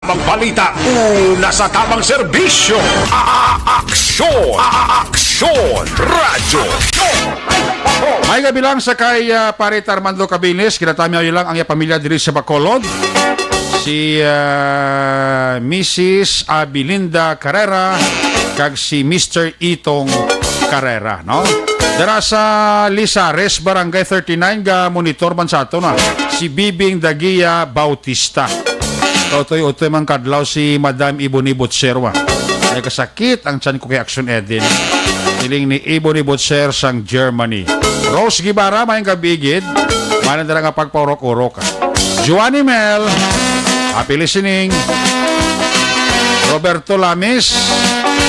Mga balita, una sa tamang serbisyo. A-, a-, aksyon. A-, a-, aksyon. Radyo. May gabi lang sa kay, ah, Pare Armando Cabilis, kinatamyaw lang ang iya pamilya diri sa Bacolod. Si, ah, Missus Abilinda Carrera kag si Mister Itong Carrera, no? Dara sa Lizares, Barangay thirty-nine, ga monitor man sa ato na si Bibing Dagia Bautista. Utoy-utoy man kadlaw si Madam Iboni Butcher, wa. Ay, kasakit ang tiyan ko kay Action Eden. Siling ni Iboni Butcher sang Germany. Rose Guevara, maayong gabi gid. Maayong dira nga pagpaurok-urok. Joanny Mel, happy listening. Roberto Lamis,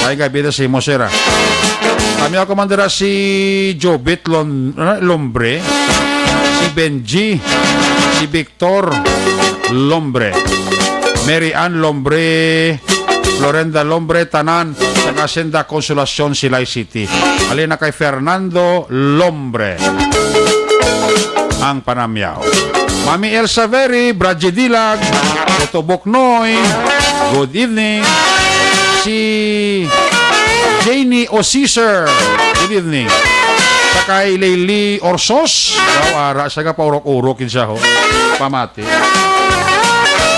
maayong gabi na sa imo, sir, ah. Kami ako man dira si Jobit Lon-, ano, Lombre, si Benji, si Victor Lombre, Mary Ann Lombre, Florenda Lombre, tanan sa Hacienda Consolacion, Silay City. Halin na kay Fernando Lombre ang panamyaw. Mami Elsa Veri, Bradje Dilag, Toto Buknoy, good evening. Si Janie Osisir, good evening. Sa kay Lely Orsos, daw ara siya ka paurok-urok, kinsa ho. Pamati.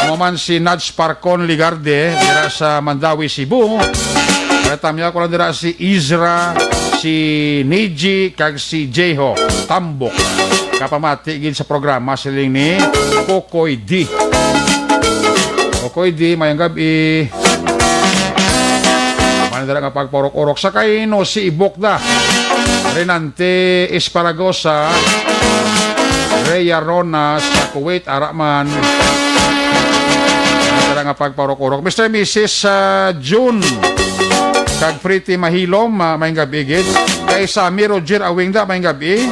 Amo man si Nats Parcon Ligarde, dira sa Mandaue, Cebu. Kaya tamya ko lang dira si Izra, si Niji, kag si Jeho Tambok. Kapamati gid sa programa siling ni Kokoy D. Kokoy D, mayang gabi. Manadala nga pagpaurok-urok sa kay no si Ibok da. Renante Esparagosa, Rhea Rona sa Kuwait, ara man. Manadala nga pagpaurok-urok. Mister Missus, ah, June, kag Pretty Mahilom, ah, mayang gabi gid. Kay Sammy Roger Awingda, mayang gabi.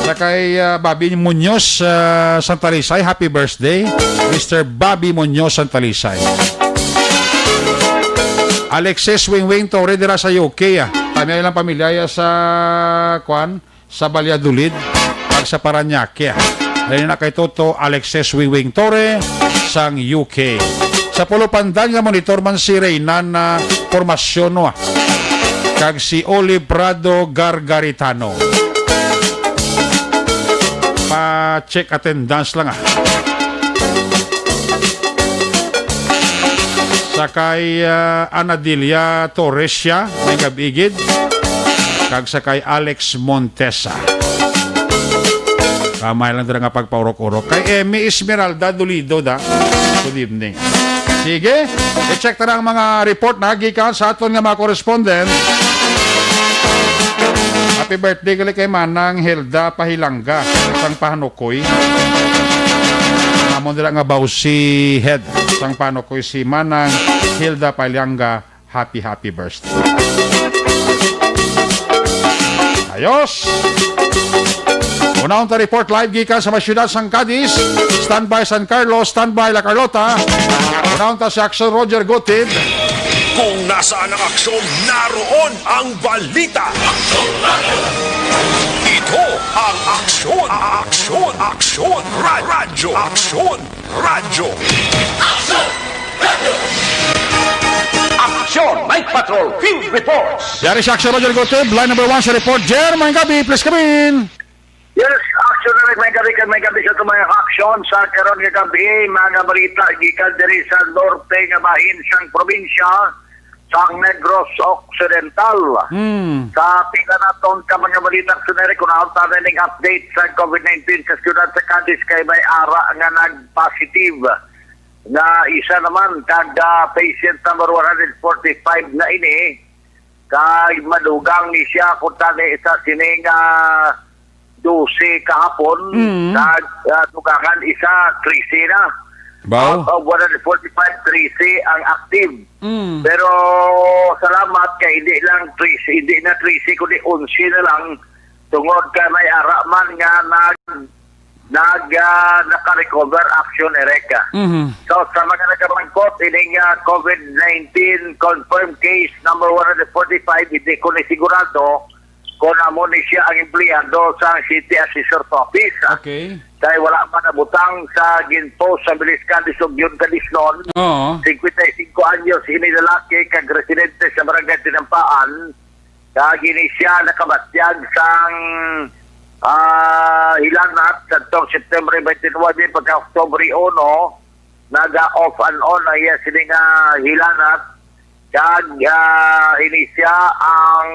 Sa kay, ah, Bobby Muñoz, ah, Santalisay, happy birthday, Mister Bobby Muñoz Santalisay. Alexis Wingwing Torre dira sa U K, ah. Kami ang ilang pamilya ya sa, kwan, sa Valladolid, kag sa Parañaque, ah. Dali na kay Toto Alexis Wingwing Torre sang U K. Sa Pulupandan nga monitor man si Reynan, ah, Formaciono, ah, kag si Oli Prado Gargaritano. Pa-check attendance lang, ah. Sa kay, ah, Anadilia Torres siya, may gabigid. Kag sa kay Alex Montesa. Kamay lang dira nga pagpaurok-urok. Kay Emmy Esmeralda Dolido da. Good evening. Sige, i-check ta na ang mga report na gikan sa aton nga mga correspondent. Happy birthday gali kay Manang Hilda Pahilanga sang Pahanukoy. Amon dira nga bawsi head sang Pahanukoy si Manang Hilda Pahilanga. Happy, happy birthday. Ayos! Unahon ta report live gikan sa may siyudad sang Cadiz. Standby San Carlos, standby La Carlota. Unahon ta si Aksyon Roger Gutib. Kung nasaan ang aksyon, naroon ang balita. Ito ang Aksyon, Aksyon, Aksyon, Ra-, Radyo, Aksyon, Radyo. Aksyon Night Patrol Field Reports. Yari si Aksyon Roger Gutib, line number one sa report. Jer, may gabi, please come in. Yes, Aksyon na rin, may gabi ka, may gabi sa tumay aksyon sa karon nga gabi, mga balita gikan diri sa norte nga bahin sang probinsya sang Negros Occidental. Hmm. Sa pila naton ka mga balita, Aksyon na rin, kung naon tayo ning update sa COVID nineteen sa siyudad sa Cadiz kay may ara nga nag-positive nga isa naman kag, ah, patient number one hundred forty-five na ini. Kay madugang ni siya kung tani isa sining, ah, dose kahapon, Mm. kag, ah, dugangan isa, trese na. Wow. Out of one hundred forty-five, trese ang active. Mm. Pero salamat kay hindi lang trese, hindi na trese, kundi onse na lang. Tungod kay may ara man nga nag-, nag-, ah, naka-recover, Aksyon, Eric. Mhm. So, sa mga nakamangkot, ining, ah, COVID nineteen confirmed case number one hundred forty-five, hindi ko ni sigurado kung amo ni siya ang empleyado sa City Assessor's Office. Okay. Kay wala pa nabutang sa ginpost sa Bilis Cadiz ug Yun Cadiznon, Oo. singkwenta y singko anyos, ini lalaki, kag residente sa Barangay Tinampaan, kag ini siya nakabatyag sang, ah, hilanat sadtong September twenty-nine pagka October uno, naga off and on ang iya sini nga hilanat. Kag, ah, ini siya ang,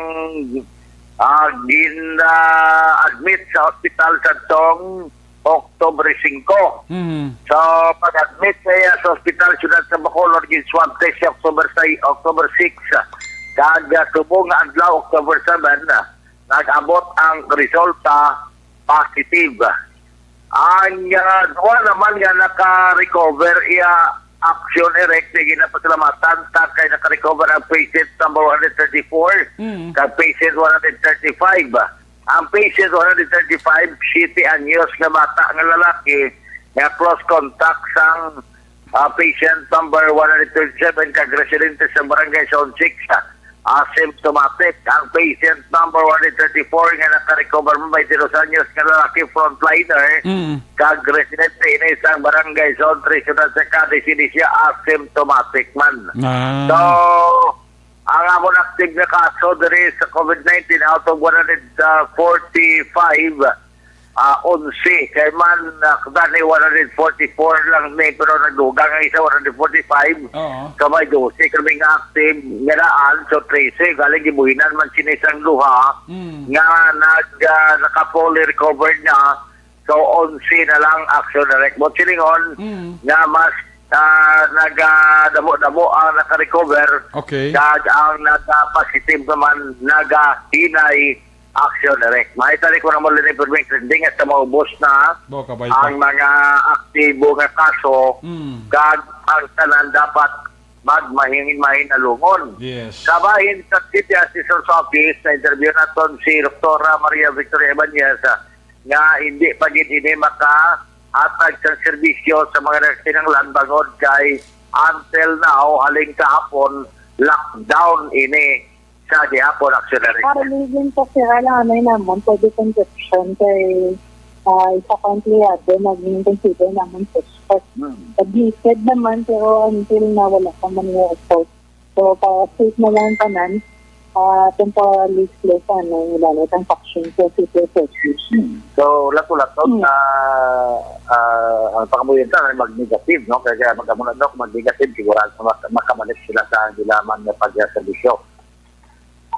ah, gin, ah, admit sa hospital sadtong October singko. Mhm. So, pag-admit niya sa ospital, siyudad sa Bacolod, gin-swab test siya October sais, October six. Kag, ah, subong nga adlaw, October seven, ah, nag-abot ang resulta positive. Ang, ah, duha naman nga naka-recover, iya, Aksyon, Eric, ni ginapasalamatan ta kay naka-recover ang patient number one hundred thirty-four, Mm. kag patient one hundred thirty-five. Ang patient one hundred thirty-five, siyete anyos nga bata nga lalaki nga close contact sang, ah, patient number one hundred twenty-seven kag residente sa Barangay Zone six, ah, asymptomatic. Ang patient number one hundred thirty-four nga naka-recover, may twenty-two anyos nga lalaki, frontliner, Mm. kag residente ini sa Barangay Zone three, siyudad sa Cadiz, ini siya asymptomatic man. Ah. So, Ang amon active nga kaso diri sa COVID nineteen, out of one hundred forty-five, ah, eleven. Kay man, ah, dani one hundred forty-four lang ni, pero nagdugang ang isa, one hundred forty-five. Oo. So may dose kami nga active nga daan, so trese. Galing gibuhinan man sini sang duha Mm. nga nag, ah, naka-fully recovered na. So, eleven na lang, Action Direct. Mo silingon Mm. nga mas, ah, nagadamo-damo ang naka-recover. Okay. Kag ang naga-positive naman, nagahinay, Action Direct. Mahitali ko naman lang ni Perming Trending hasta maubos na Bo, kabay pa. ang mga aktibo nga kaso, Mm. kag ang tanan dapat magmahingin-mahinalungon. Yes. Sa bahin sa City Assessor's Office, na-interview naton si Doktora Maria Victoria Ibanez, ah, nga hindi pa gid ini makahatag sang serbisyo sa mga nagkinahanglan bangod kay until now, halin kahapon, lockdown ini sa gihapon, Action Direct. Para living sa sira lang, ano yun naman, pwede conception kay, ah, isa ka empleyado, naging consider naman suspect. Hmm. Admitted naman, pero until na wala pa man yung report. So, para safe na lang tanan, ah, temporarily close, ano, yung ilalagay ang faction sa city officials. So, lato-lato, Hmm. ah, ah, ang pangamuyan sa mag-negative, no? Kaya, kaya mag-amo na, no? Kung mag-negative, sigurado na mak-, makabalik sila sa ilang man nga pagservisyo.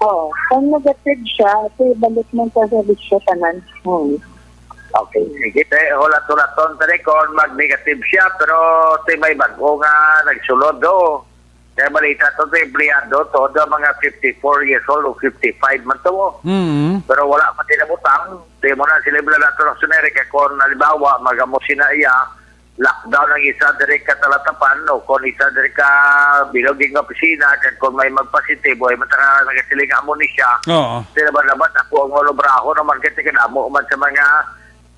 Oo. Kung negative siya, ito ibalik man sa servisyo tanan. Hmm. Okay. Sige, te, hulat-hulaton, te, kung mag-negative siya, pero te, may bago nga nagsulod, do. Kaya balita to, te, empleyado to, do, mga fifty-four years old o fifty-five man to, oh. Mm. Pero wala pa sila butang. Di mo na sila bala nato ng sunere, kaya kung halimbawa, magamo sina iya, lockdown ang isa diri ka Talatapan, o kung isa diri ka bilog nga opisina, kag kung may magpositibo, ay mataka nagasiling nga amo ni siya. Oo. Sila ba naman ako ang ulobraho naman, kay tigil amo man sa mga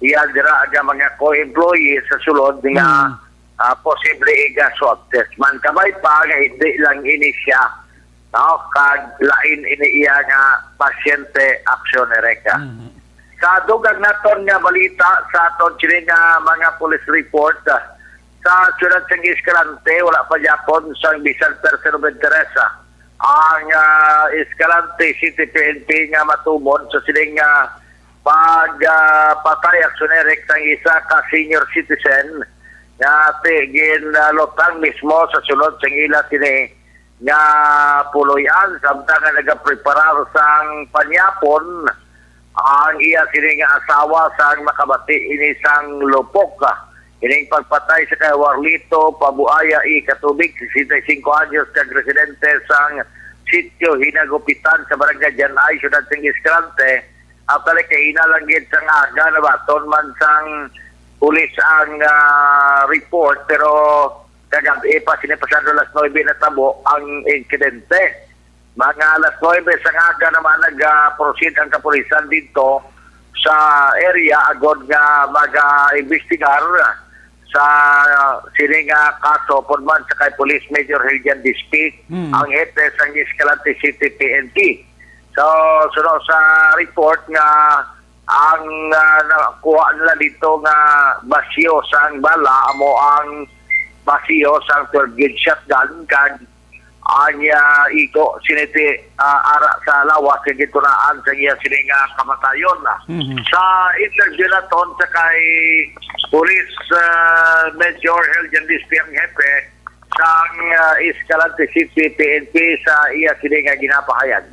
iya dira, ang mga co-employees sa sulod nga, Mm. ah, posible iga swab test man. Kabay pa nga hindi lang ini siya, no? Kag lain ini iya nga pasyente, Action Direct. Mhm. Sa dugang naton nga balita, sa aton sini nga mga police report, ah, sa siyudad sang Escalante, wala pa gyapon sang bisan person of interest, ah, ang, ah, Escalante City P N P nga matumon sa sining, ah, pag, ah, patay, Action Direct, sang isa ka senior citizen nga ti-, gin, ah, lutang mismo sa sulod sang ila sini nga puloy-an, samtang nga nagapreparar sang panyapon ang iya sini nga asawa sang makabati ini sang lupok. Ining pagpatay sa kay Warlito Pabuaya, ikatubig, sesenta y cinco anyos, kag residente sang sitio Hinagupitan sa barangay Janay, siyudad sang Escalante. Actually, kahina lang gid sang aga, nabaton man sang pulis ang, ah, report, pero kagab-i pa, sini pasado alas nuebe natabo ang insidente. Mga alas nuebe sang aga naman nag-proceed ang kapulisan dito sa area agod nga mag-imbestigar sa sini nga kaso, pud man sa kay Police Major Hiljan Dispi, Hmm. ang hepe sang Escalante City P N P. So, suno sa report nga ang, ah, nakuha nila dito nga basyo sang bala amo ang basyo sang twelve gauge shotgun kag ang, ah, igo sini ti, ah, ara sa lawas nga gintunaan sa iya sini nga kamatayon. Mhm. Sa interview naton sa kay Police, ah, Major Helgen Dispi, ang hepe sang, ah, Escalante City P N P, sa iya sini nga ginapahayag.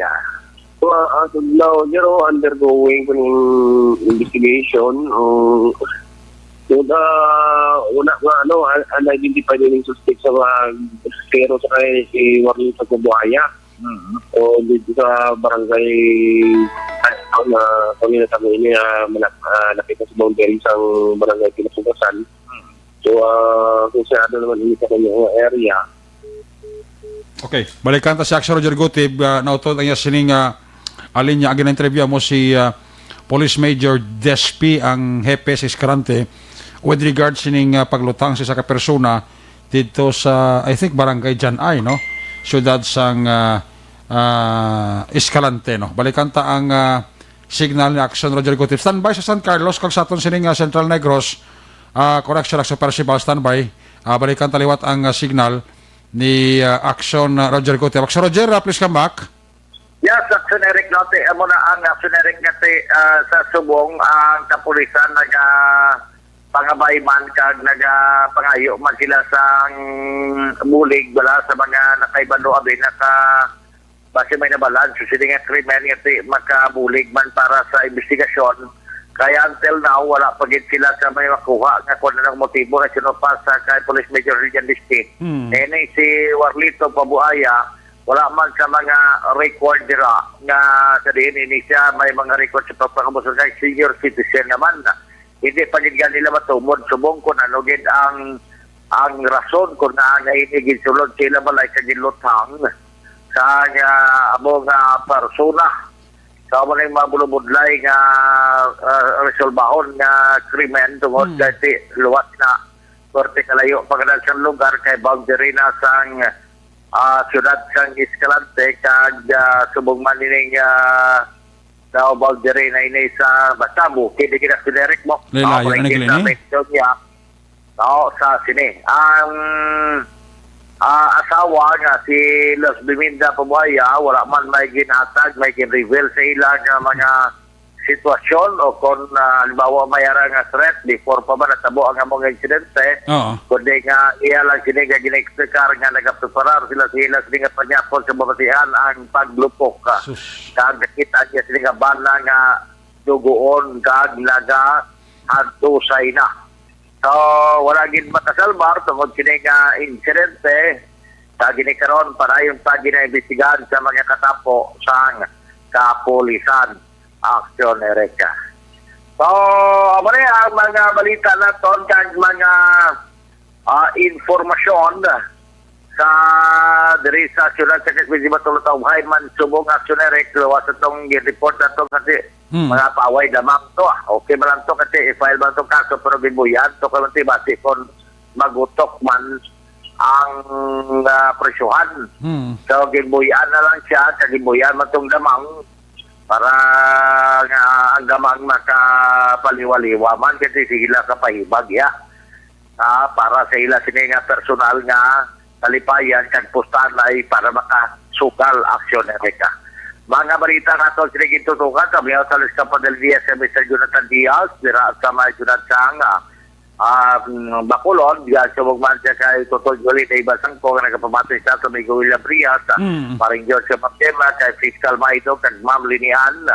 So, ah, as of now, zero undergoing kuning investigation. Um, so, ah, una nga, ano, un-, unidentified yung suspect sa mga pero sa kay si Warren sa Kubuaya. Mhm. So, dito sa barangay, ano, na, kung yun, sabi niya, malap-, ah, lapit na sa boundary sa barangay Pinasugasan. Mhm. So, ah, kung sa ano naman, hindi sa kanya area. Okay, balikan ta si Action Roger Gutib, ah, nautod ang iya sining, ah, alin niya, agi na interview mo si, ah, Police Major Despi, ang hepe sa Escalante, with regard sining, ah, paglutang sa isa ka persona dito sa, I think, Barangay Janay, no? Siyudad sang, ah, ah, Escalante, no? Balikan ta ang, ah, signal ni Action Roger Gutib. Standby sa San Carlos, kag sa aton sining, ah, Central Negros, ah, correction, Action Percival, standby. Ah, balikan ta liwat ang, ah, signal. ni, ah, Action, ah, Roger Gutierrez. Action Roger, ah, please come back. Yes, Action Eric, no, ti, amo na ang Action Eric nga ti, ah, sa subong ang kapulisan naga pangabay man kag nagapangayo man sila sang bulig bala sa mga nakaibalo abi naka base may nabalaan sa sini nga krimen nga ti makabulig man para sa investigasyon. Kaya until now, wala pa gid sila sa may makuha nga kung anong motibo nga sinupas sa kay Police Major Julian Listit. Hmm. Kini si Warlito Pabuaya, wala man sa mga record dira nga sa diin ini siya may mga record sa pagpangabuso kay senior citizen naman. Hindi pa gid nga nila matumod subong kung ano gid ang, ang rason kung nga nga ini ginsulod sa ila balay kag ginluthang sa nga amo nga persona. So, amo na yung mga bulubudlay nga, ah, resolbahon nga krimen tungod Hmm. kay ti luwas na korte kalayo pa kadal sa lugar kay boundary na sang, ah, siyudad sang Escalante kag, ah, subong man ining, ah, Davao boundary na ini sa basta bukid di kita sinerik mo. Lalayo na gid ini. Mention niya. No, sa sini. Ang, ah, asawa nga si Los Biminda Pabuaya, wala man may ginhatag, may gin-reveal sa ila nga mga sitwasyon o kung, ah, halimbawa may ara nga threat before pa man natabo ang among insidente, Oo. kundi nga iya lang sini nga gina-explicar nga nagapreparar sila sa ila sini nga panyapon sa babatian ang paglupok, ah, Sus. kag nakita niya sini nga bala nga dugoon kag nagahantusay na. So, wala gid makasalbar tungod kini nga insidente. Sa ginikaron, padayon pa ginaimbestigahan sa mga katapo sang kapulisan. Action, Erica. So, amo ni ang mga balita naton kag mga, ah, informasyon sa diri sa siyudad sa Quezon City, Batulod, Taubhay man subong Action, Eric, luwas atong report nato kasi Hmm. mga paaway damang to, ah. Okay man lang to kasi i-file man tong kaso pero gibuyan to kay man ti basi kon magutok man ang, ah, presyohan. Hmm. So, gibuyan na lang siya, kag gibuyan man tong damang para nga ang damang makapaliwa-liwa man kasi sila kapahibag, ya. Ah, para sa ila sini nga personal nga kalipayan kag pustanay para makasugal Action, Erica. Mga balita nga ato sini gintutukan, kami ang Salis Kapadal Diaz, kami sa Jonathan Diaz, dira sa may Jonathan Sang, ah, um, Bacolod, diya sa man siya kay Totoy Jolly Day Basangko, nga nagapamati sa ato, Amigo William Frias, ah, Mm. Maring George Mapema, kay Fiscal Maido, kag Ma'am Linian,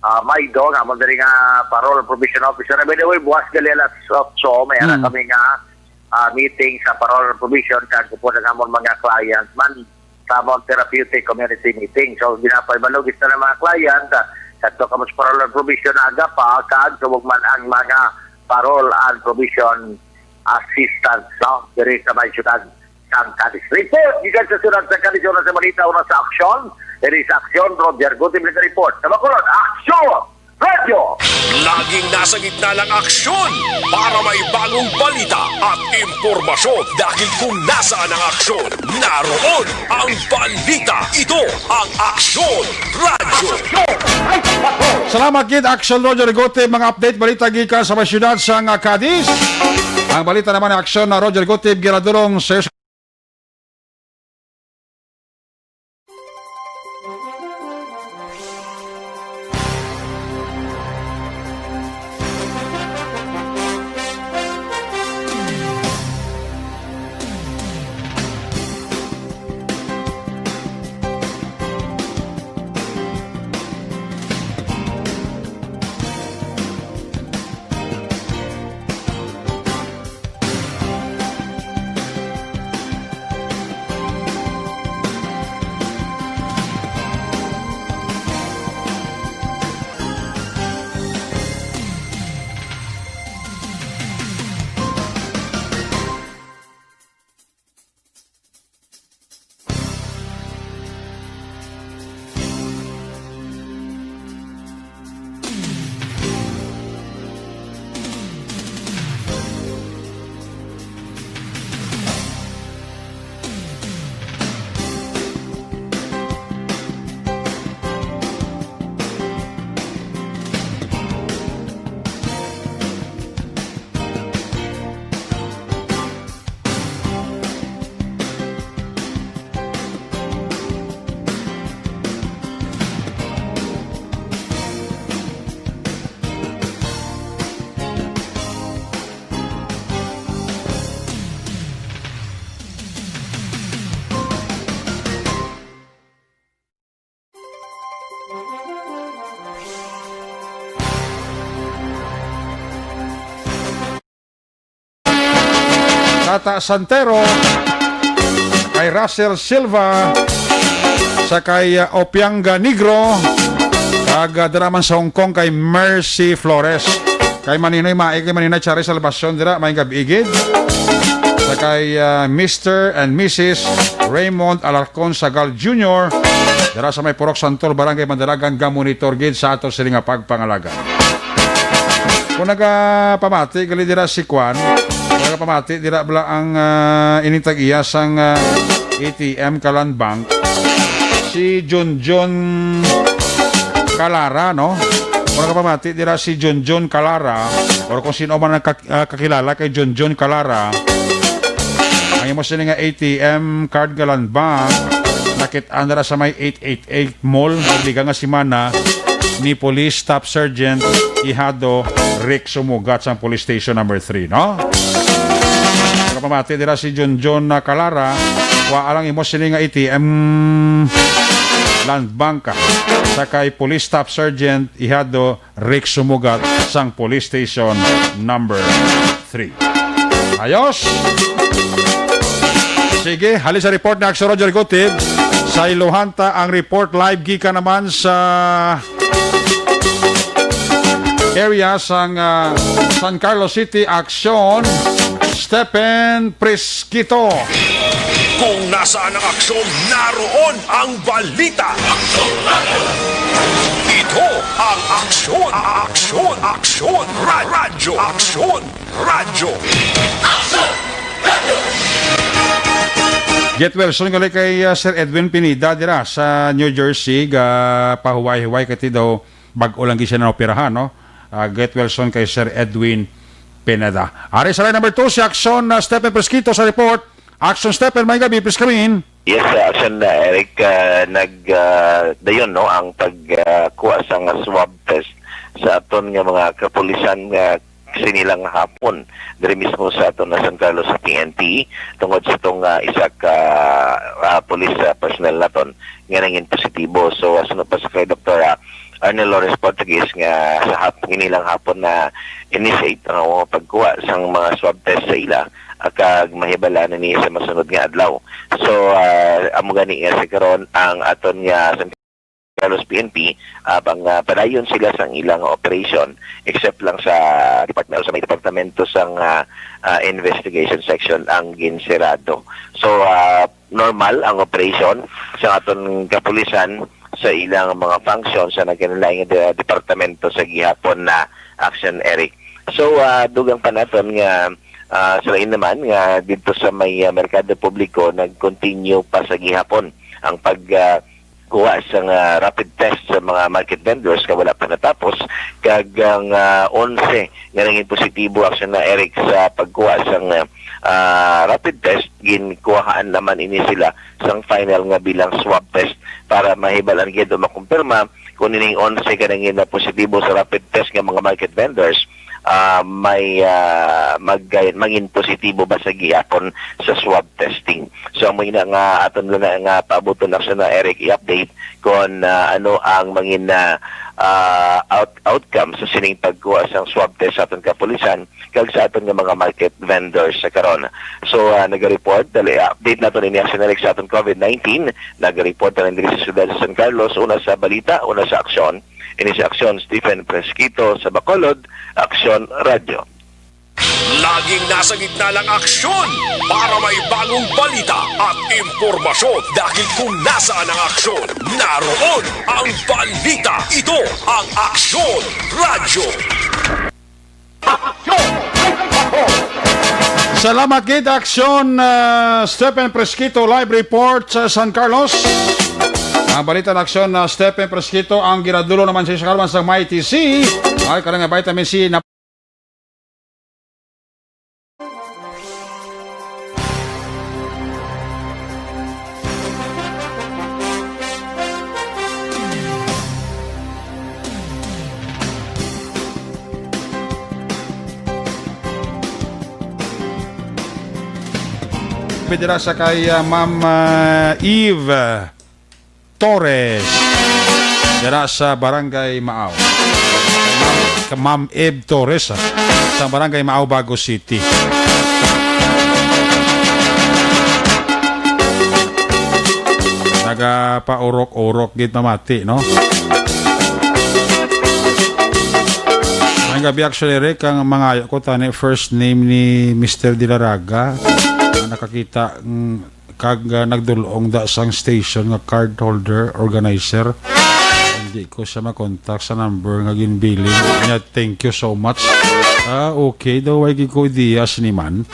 ah, Maido, nga mo diri nga parol provision officer. By the way, buwas gali alas otso, may ara Mm. kami nga, ah, meeting sa parol provision, kag upod ang amon mga client man sa amon therapeutic community meeting. So, ginapay malugis na ng mga client, ah, sa to kamo sa parol provision, aga pa, kag subog man ang mga parol and provision assistance, no? Diri sa may syudad sang Cadiz. Report gikan sa syudad sang Cadiz, una sa balita, una sa aksyon. Diri sa aksyon, Roger Gutim nag-report. Sa Bacolod, Aksyon! Radyo! Laging nasa gitna ng aksyon para may bagong balita at impormasyon. Dahil kung nasaan ang aksyon, naroon ang balita. Ito ang Aksyon Radyo. Salamat gid, Action Roger Rigote. Mga update, balita gikan sa may syudad sang, ah, Cadiz. Ang balita naman ni Action na Roger Rigote, giradurong sa Tata Santero, kay Russell Silva, sa kay, ah, Opianga Negro, kag, ah, dira man sa Hong Kong kay Mercy Flores. Kay Maninoy Mai, kay Maninoy Charis Salvacion dira, may gabi gid. Sa kay, ah, Mister and Missus Raymond Alarcon Sagal Junior, dira sa may Purok Santol, Barangay Mandalagan, ga-monitor gid sa ato sini nga pagpangalaga. Kung nagapamati gali dira si Kwan, kung nagapamati dira bala ang, ah, ining tag-iya sang, ah, A T M ka Land Bank, si Junjun Kalara, no? Kung nagapamati dira si Junjun Kalara, or kung sino man ang kak-, ah, kakilala kay Junjun Kalara, ang imo sini nga A T M card nga Land Bank, nakit-an dira sa may eight eight eight Mall, nagliga nga semana ni Police Staff Sergeant Ihado Rick Sumugat sang Police Station Number Three, no? Nakapamati dira si Junjun na Kalara, wa lang imo sini nga A T M Land Bank ka sa kay Police Staff Sergeant Ihado Rick Sumugat sang Police Station Number Three. Ayos. Sige, halin sa report ni Action Roger Gutib, sa iluhan ta ang report live gikan naman sa area sang, ah, San Carlos City. Action, Stephen Prisquito. Kung nasaan ang aksyon, naroon ang balita. Ito ang aksyon, aksyon, aksyon, ra-, radyo, aksyon, radyo. Get well soon gali kay, uh, Sir Edwin Pineda dira sa New Jersey, ga pahuway-huway kay ti daw bag-o lang gid siya naoperahan, no? Uh, get well soon kay Sir Edwin Pineda. Ari sa line number two, si Action, uh, Stephen Presquito sa report. Action, Stephen, may gabi, please come in. Yes, uh, Action, uh, Eric, uh, nag, uh, dayon, no, ang pag, uh, kuha sa nga swab test sa aton nga mga kapulisan nga sini lang hapon diri mismo sa aton na San Carlos sa P N P tungod sa tong, ah, isa ka, ah, police, ah, personnel naton nga nangin positibo. So, ah, suno pa sa kay Doktor, ah, Arnel Lores Portuguese nga sa hap-, ini lang hapon na initiate ang mga pagkuha sang mga swab test sa ila, ah, kag mahibal-an na ni sa masunod nga adlaw. So, ah, amo gani nga sa karon ang aton nga Carlos P N P, ah, pang, ah, padayon sila sang ilang operation, except lang sa department, sa may departamento sang, ah, ah, investigation section ang ginsirado. So, ah, normal ang operation sa aton kapulisan sa ilang mga functions sa nagkalain-lain nga de-, departamento sa gihapon na action, Eric. So, ah, dugang pa naton nga, ah, sa lain naman nga dito sa may, ah, merkado publiko, nag-continue pa sa gihapon ang pag, ah, kuha sang, ah, rapid test sa mga market vendors nga wala pa natapos, kag ang, ah, onse nga nangin positibo, Action na Eric, sa pagkuha sang, ah, rapid test, ginkuhaan naman ini sila sang final nga bilang swab test para mahibal-an gid o makumpirma kung ining onse ka nangin na positibo sa rapid test nga mga market vendors, ah, may, ah, mag-, mangin positibo ba sa gihapon sa swab testing. So, amo ina nga aton na nga paabuton, Action na Eric, i-update kung, ah, ano ang mangin na, ah, out-, outcome sa sining pagkuha sang swab test sa aton kapulisan kag sa aton nga mga market vendors sa karon. So, ah, naga-report, dali, update nato ni Action Eric sa aton COVID nineteen. Naga-report na diri sa siyudad sa San Carlos, una sa balita, una sa aksyon. Ini si Aksyon Stephen Presquito sa Bacolod, Aksyon Radyo. Laging nasa gitna ng aksyon para may bagong balita at impormasyon. Dahil kung nasaan ang aksyon, naroon ang balita. Ito ang Aksyon Radyo. Salamat gid, Aksyon, ah, Stephen Presquito, live report sa San Carlos. Ang balita na Aksyon, ah, Stephen Presquito, ang ginadulo naman sa San Carlos sa may T C. Ay, karang nga vitamin C na Pwede ra sa kay, ah, Ma'am, ah, Eve Torres. Dira sa Barangay Maaw. Ka Ma'am Eve Torres, ah, sa Barangay Maaw, Bago City. Ka paurok-urok gid pamati, no? Ang gabi, actually, Rick, ang mangayo ko tani first name ni Mister Dilaraga, nga nakakita, mm, kag, ah, nagdulong da sang station nga card holder, organizer. Hindi ko siya makontak sa number nga ginbilin niya. Thank you so much. Ah, okay daw, way gid ko idea sini man.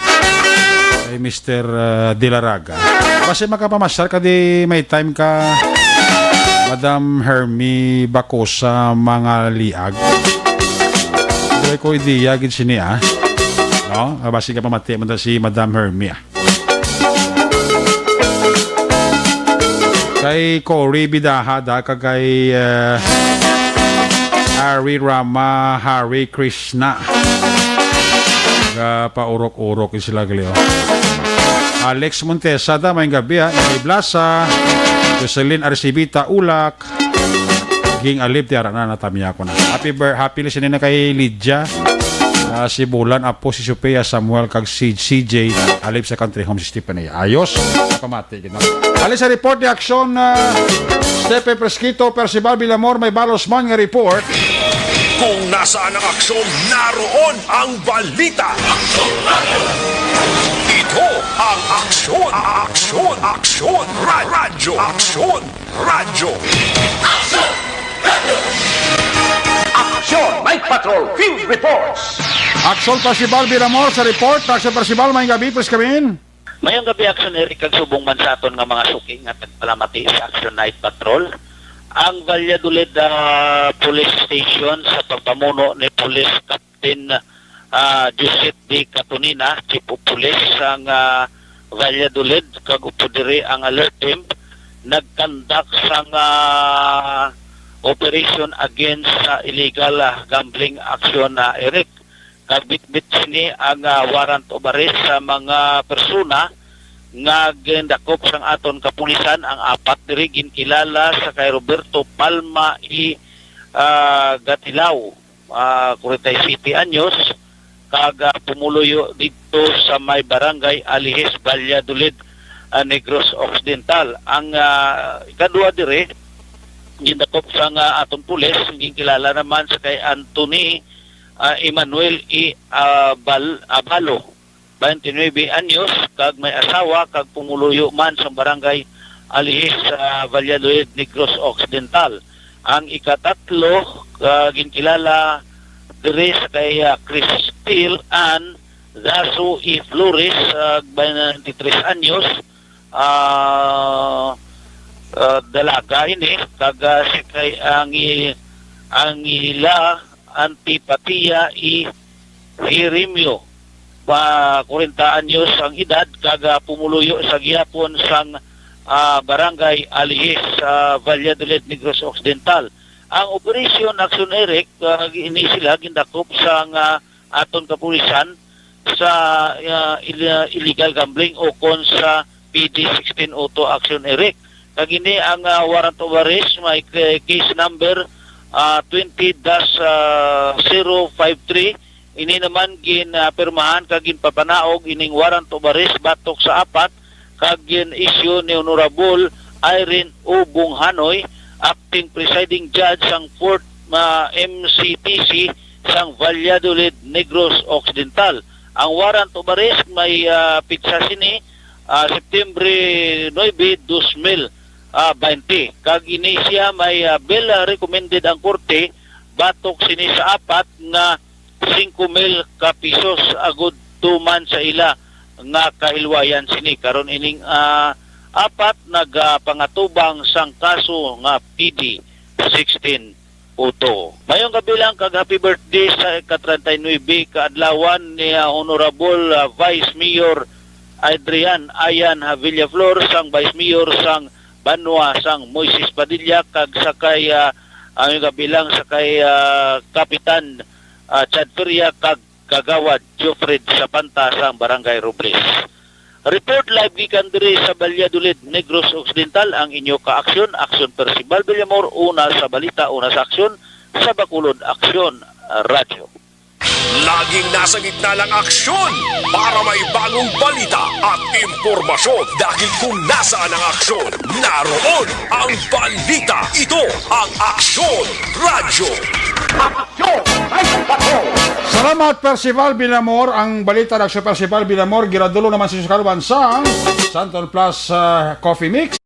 Kay Mister, ah, Dilaraga. Basi makapamasyal ka di may time ka, Madam Hermie Bacosa, mga liag. Way ko idea gid sini, ah. No? Ah, basi ka pamati man ta si Madam Hermie, ah. Kay Cory Bidaha da, kag kay, eh, Harry Rama, Harry Krishna. Ga paurok-urok sila gali, oh. Alex Montesa da, may gabi, ha. May Blasa, Jocelyn Arcibita Ulak, Ging Alib, tiara na, natamya ko na. Happy bir-, happy listening na kay Lydia. Ah, si Bulan, Apo, si Sophia, Samuel, kag si C J, Alib sa Country Home, si Stephanie. Ayos, pamati, gid, no? Ali sa report ni Aksyon, ah, Stephen Fresquito, Percival Villamor, may balos man nga report. Kung nasaan ang aksyon, naroon ang balita. Ito ang Aksyon, Aksyon, Aksyon, Ra-, Radyo, Aksyon, Radyo. Aksyon Night Patrol Field Reports. Aksyon Percival Villamor sa report. Aksyon Percival, may gabi, please come in. Mayong gabi, Aksyon Eric, kag subong man sa aton nga mga suki nga nagpalamati sa Aksyon Night Patrol. Ang Valladolid, ah, Police Station sa pagpamuno ni Police Captain, ah, Joseph D. Catonina, Chief of Police sang, ah, Valladolid, kag upod diri ang alert team, nagkandak sang, ah, operation against sa illegal, ah, gambling action, ah, Eric. Kag bitbit sini ang, ah, warrant of arrest sa mga persona nga gindakop sang aton kapulisan. Ang apat diri ginkilala sa kay Roberto Palma E, ah, Gatilao, ah, forty-seven anyos, kag, ah, pumuluyo didto sa may barangay Alijes, Valladolid, ah, Negros Occidental. Ang, ah, ikadua diri, gindakop sang, ah, aton pulis, ginkilala naman sa kay Anthony, ah, Emmanuel E. Abal-, Abalo, twenty-nine anyos, kag may asawa, kag pumuluyo man sa barangay Alihis sa Valladolid, Negros Occidental. Ang ikatatlo, ah, ginkilala diri sa kay, ah, Cristil Ann Zaso E. Flores, ah, twenty-three anyos, ah, ah, dalaga ini, kag, ah, si kay Angi-, Angela Antipatia E. Jeremio, pa kwarenta anyos ang edad, kag, ah, pumuluyo sa gihapon sang, ah, Barangay Alihis sa Valladolid, Negros Occidental. Ang operasyon, Aksyon Eric, ah, ini sila gindakop sang, ah, aton kapulisan sa, ah, il-, illegal gambling o kon sa P D sixteen oh two, Aksyon Eric. Kag ini ang, ah, warrant of arrest, may k-, case number, ah, twenty dash zero five three. Ini naman ginapirmahan kag ginpapanaog ining warrant of arrest batok sa apat, kag gin-issue ni Honorable Irene O. Bonghanoy, acting presiding judge sang fourth, ah, M C T C sang Valladolid, Negros Occidental. Ang warrant of arrest may, ah, pitsa sini, ah, September nuebe, dos mil, ah, baynte. Kag ini siya may, ah, bail, ah, recommended ang korte batok sini sa apat nga singko mil ka pisos agud tuman sa ila nga kahilwayan sini. Karon ining, ah, apat nagapangatubang sang kaso nga P D sixteen oh two. Mayong gabi lang kag happy birthday sa ika-treinta y nuebe ka adlawan ni, ah, Honorable, ah, Vice Mayor Adrian Ayan Villaflor, sang Vice Mayor sang banwa sang Moises Padilla, kag sa kay, ah, ang gabi lang sa kay, ah, Kapitan, ah, Chad Feria, kag Kagawad Jofred Sapanta sang Barangay Robles. Report live gikan diri sa Valladolid, Negros Occidental, ang inyo ka-aksyon, Aksyon Percival Villamor, una sa balita, una sa aksyon, sa Bacolod Aksyon Radyo. Laging nasa gitna ng aksyon para may bagong balita at impormasyon, dahil kung nasaan ang aksyon, naroon ang balita. Ito ang Aksyon Radyo. Aksyon! Ay, patrol! Salamat, Percival Binamor. Ang balita ng Aksyon, Percival Binamor, giradulo naman si Oscar Bansang, Santon Plus, ah, Coffee Mix.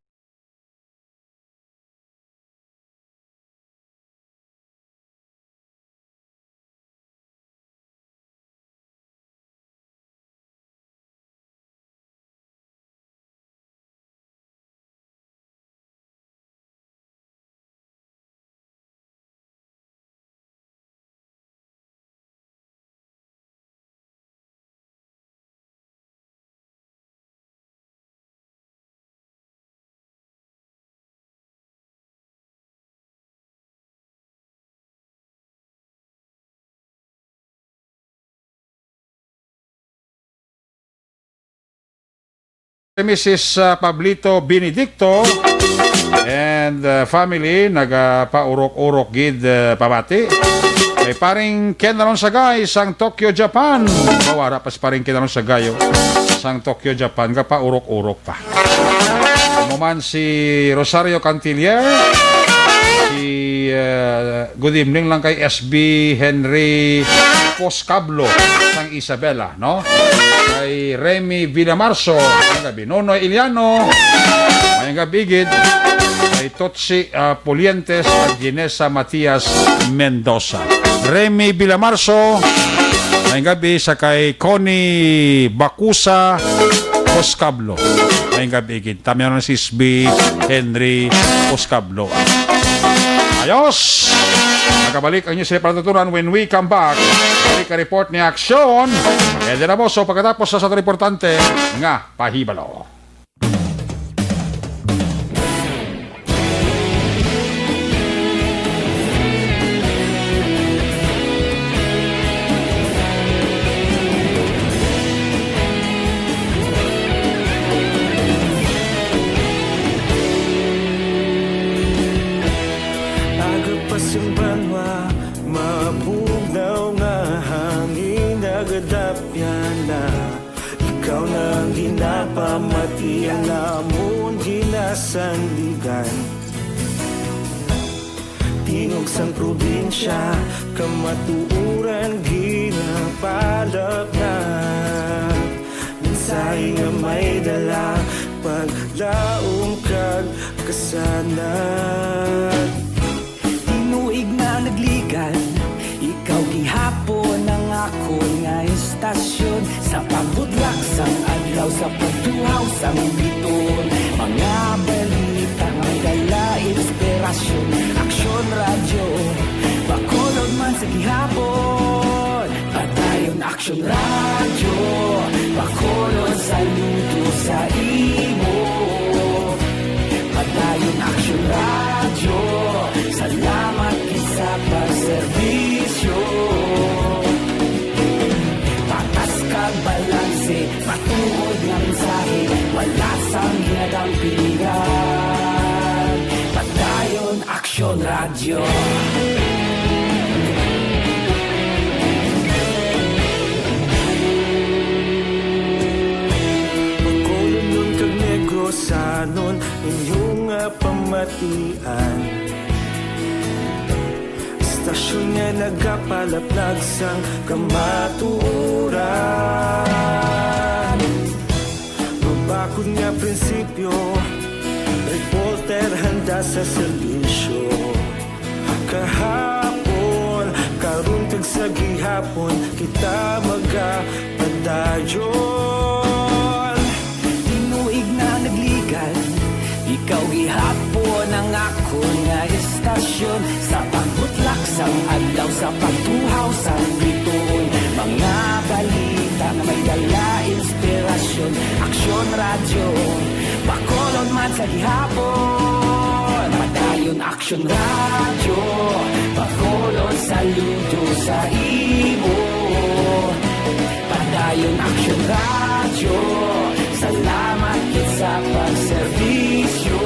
Missus, uh, Pablito Benedicto and, uh, family, nagapaurok-urok gid, uh, pabati kay paring Ken Alonsagay sang Tokyo, Japan. Mawara pa si paring Ken Alonsagay, oh, sang Tokyo, Japan, gapaurok-urok pa. Amo man si Rosario Cantilier, si, uh, good evening lang kay S B Henry Poscablo sang Isabela, no? Kay Remy Villamarso, mayong gabi. Nonoy Iliano, mayong gabi gid. Kay Totsi, ah, Pulientes, kag Ginesa Matias Mendoza. Remy Villamarso, mayong gabi. Sa kay Connie Bacusa Poscablo, mayong gabi gid. Tamyaw na si S B Henry Oscablo. Ayos! Magabalik ang inyo sila palatuntunan when we come back. Balik ang report ni Aksyon. And then, amo, so, pagkatapos sa, sa importante nga pahibalo. Aga pa sing banwa, mabugnaw nga hangin nagadapyan na. Ikaw na ang ginapamati, ang amon ginasandigan. Tingog sang probinsya, kamatuoran ginapalapnat. Mensahe nga may dala, paglaom kag kasanag. Tinuig na nagligan, ikaw gihapon ang akon nga istasyon. Sa pagbutlak sang adlaw, sa pagtuhaw sang bituon, mga balita may dala inspirasyon. Aksyon Radyo, Bacolod man sa gihapon. Padayon Aksyon Radyo, Bacolod, saludo sa imo. Padayon Aksyon Radyo, salamat gid sa pagserbisyo. Patas kag balanse, matuod nga mensahe, wala sang ginadampigan. Padayon Aksyon Radyo. Bacolodnon kag Negrosanon, inyo nga pamatian. Istasyon nga nagapalaplag sang kamatuoran. Mabakod nga prinsipyo, reporter handa sa serbisyo. Kahapon, karon kag sa gihapon, kita magapadayon. Tinuig na nagligan, ikaw gihapon ang akon nga istasyon. Sa pagbutlak sang adlaw, sa pagtuhaw sang bituon, mga balita nga may dala inspirasyon. Aksyon Radyo, Bacolod man sa gihapon. Padayon Aksyon Radyo, Bacolod, saludo sa imo. Padayon Aksyon Radyo, salamat gid sa pagserbisyo.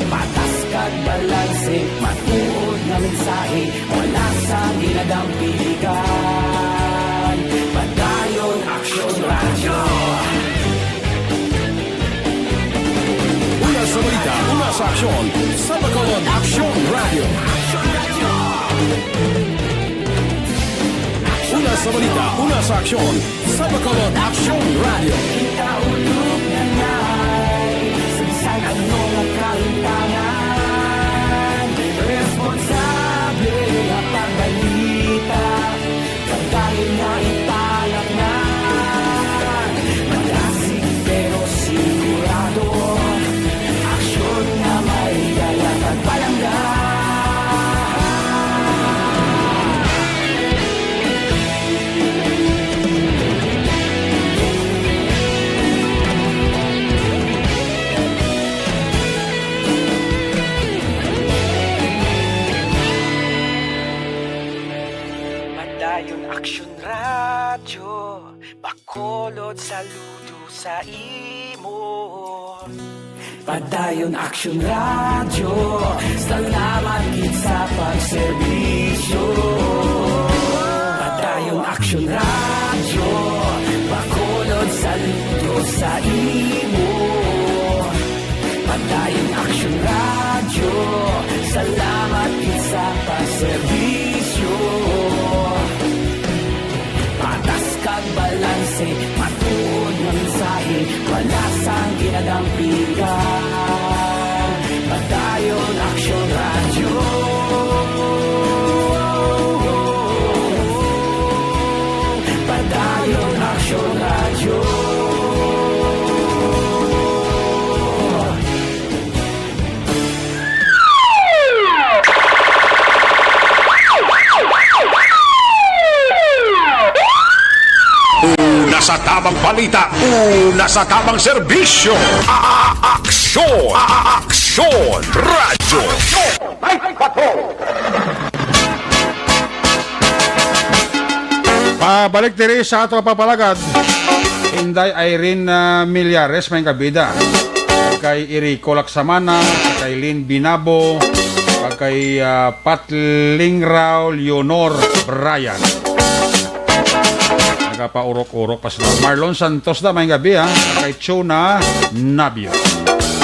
Patas kag balanse, matuod nga mensahe, wala sang Balita, una sa aksyon, sa Bacolod Aksyon Radio. Una sa balita, una sa aksyon, sa Bacolod Aksyon Radio. Kita ulog na ngay, sa bisan ano nga kahimtangan, responsable nga pagbalita. Pagdali nga ipalatnan, malasig pero sigurado, aksyon nga may dala kag palangga. Padayon Aksyon Radyo, Bacolod, saludo sa imo. Padayon Aksyon Radyo, salamat gid sa pagserbisyo. Padayon Aksyon Radyo, Bacolod, saludo sa imo. Padayon Aksyon Radyo, salamat gid sa pagserbisyo. Patas kag balanse, matuod nga mensahe, wala sang ginadampigan. Padayon Aksyon Radyo. Padayon Aksyon Radyo. Una sa tamang balita, una sa tamang serbisyo. A- a- Aksyon, a- a- Aksyon, Radyo. Pabalik diri sa ato papalagad. Inday Irene, ah, Millares, may kabida. Kay Irico Laksamana, kay Lynn Binabo, kay, ah, Pat Lingraw, Leonor Brian. Nagapaurok-urok pa sila. Marlon Santos na, may gabi, ha? Kay Chuna Nabio.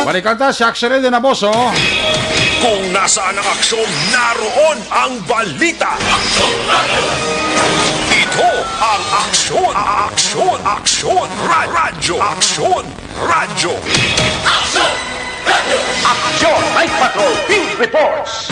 Balikan ta si Axel Eden Aboso. Kung nasaan ang aksyon, naroon ang balita. Ito ang aksyon, aksyon, aksyon, ra- radyo, aksyon, radyo. Aksyon! Radyo! Aksyon! Night Patrol Field Reports!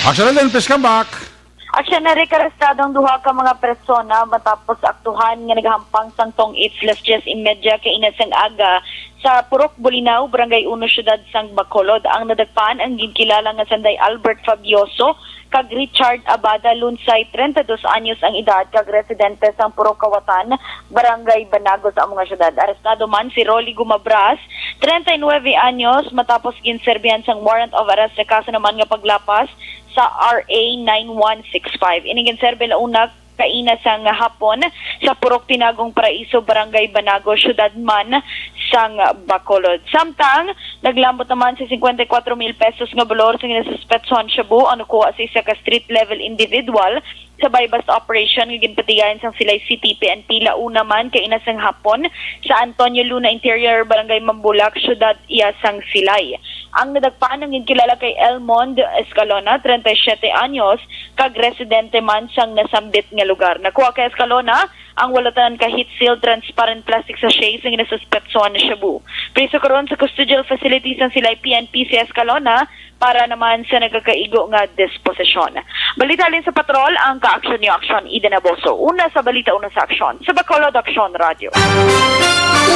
Axel Eden, please come back. Aksyon, Eric, arestado ang duha ka mga persona matapos aktuhan nga nagahampang sang tong it's las diyes y media kaina sang aga sa Purok Bolinao, Barangay Uno, Siyudad sang Bacolod. Ang nadakpan ang ginkilala nga sanday Albert Fabioso kag Richard Abada Lunsay, treinta y dos anyos ang edad, kag residente sang Purok Kawatan, Barangay Banago sa amo nga siyudad. Arestado man si Rolly Gumabras, treinta y nueve anyos, matapos ginserbihan sang warrant of arrest sa kaso naman nga paglapas sa R A nine one six five. Ini ginserbi la una kaina sang hapon sa Purok Tinagong Paraiso, Barangay Banago, siyudad man sang Bacolod. Samtang naglambot naman sa cincuenta y cuatro mil pesos nga balor sang ginasuspetsohan shabu ang nakuha sa isa ka street level individual sa buy-bust operation nga ginpatigayon sang Silay City P N P la una man kaina sang hapon sa Antonio Luna Interior, Barangay Mambulak, siyudad iya sang Silay. Ang nadakpan ang ginkilala kay Elmond Escalona, treinta y siete anyos, kag residente man sang nasambit nga lugar. Nakuha kay Escalona ang walo tanan ka heat-sealed transparent plastic sachet sa ginasuspetsohan na shabu. Priso karon sa custodial facility sang Silay P N P si Escalona para naman sa nagakaigo nga disposisyon. Balita halin sa patrol, ang kaaksyon niyo aksyon, Eden Aboso. Una sa balita, una sa aksyon. Sa Bacolod Aksyon Radyo.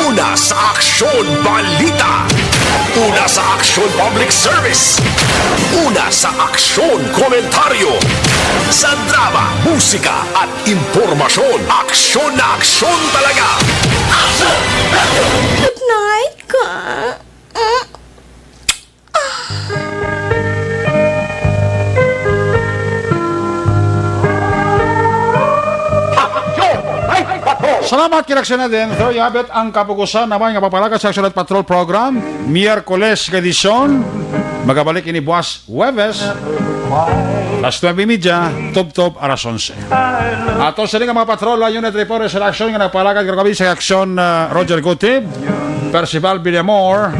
Una sa aksyon, balita. Una sa aksyon, public service. Una sa aksyon, komentaryo. Sa drama, musika, at impormasyon, aksyon na aksyon talaga. Good night, ka. Salamat, kinaksyon na din. There you have it, ang kapugusan naman nga papalakat sa Aksyon at Patrol Program. Miyerkules nga edisyon. Magabalik ini buwas Huwebes, alas nuebe y media, tubtob alas onse. Ato sini nga mga patrol, ang unit report sa aksyon nga nagpalakat karong gabi sa aksyon, ah, Roger Gutib. Percival Villamor,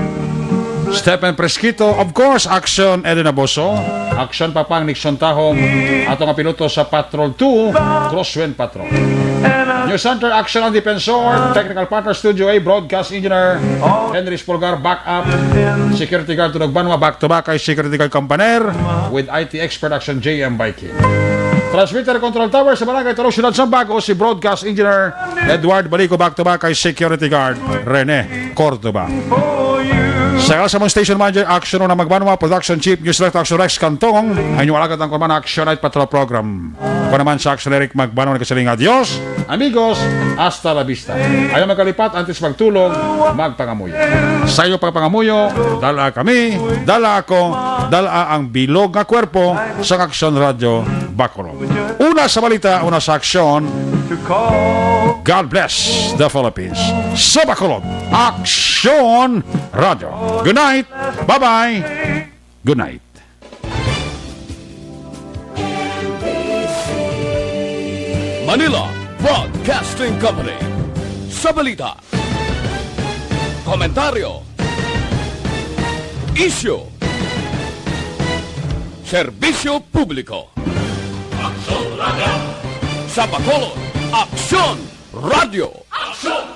Stephen Presquito, of course, Action Eden Aboso, Action Papang Nixon Tahong, ato nga piloto sa Patrol two, Crosswind Patrol. News Center, Action ang Defensor, Technical Partner Studio A, Broadcast Engineer, Henry Spolgar, backup, Security Guard Tunog Banwa, back to back kay Security Guard Campaner, with I T Expert Action J M Biking. Transmitter Control Tower sa Barangay Toro, Siyudad Sambago, si Broadcast Engineer Edward Balico, back to back kay Security Guard Rene Cordoba. Sa ngalan sa among station manager, Action Una Magbanwa, Production Chief, News Director, Action Rex Cantong, ang inyong alagad ang Kurman Action Night Patrol Program. Ako naman sa Action Eric Magbanwa, nagkasiling, "Adios, amigos, hasta la vista." Ayaw magkalipat, antes magtulog, magpangamuyo. Sa iyo pagpangamuyo, dala kami, dala ako, dala ang bilog nga kwerpo sa Action Radio Bacolod. Una sa balita, una sa aksyon. God bless the Philippines. Sa Bacolod, Action Radio. Good night. Bye-bye. Good night. Manila Broadcasting Company. Sa balita, komentaryo, isyu, serbisyo publiko. Aksyon Radio. Sa Bacolod, Aksyon Radio. Aksyon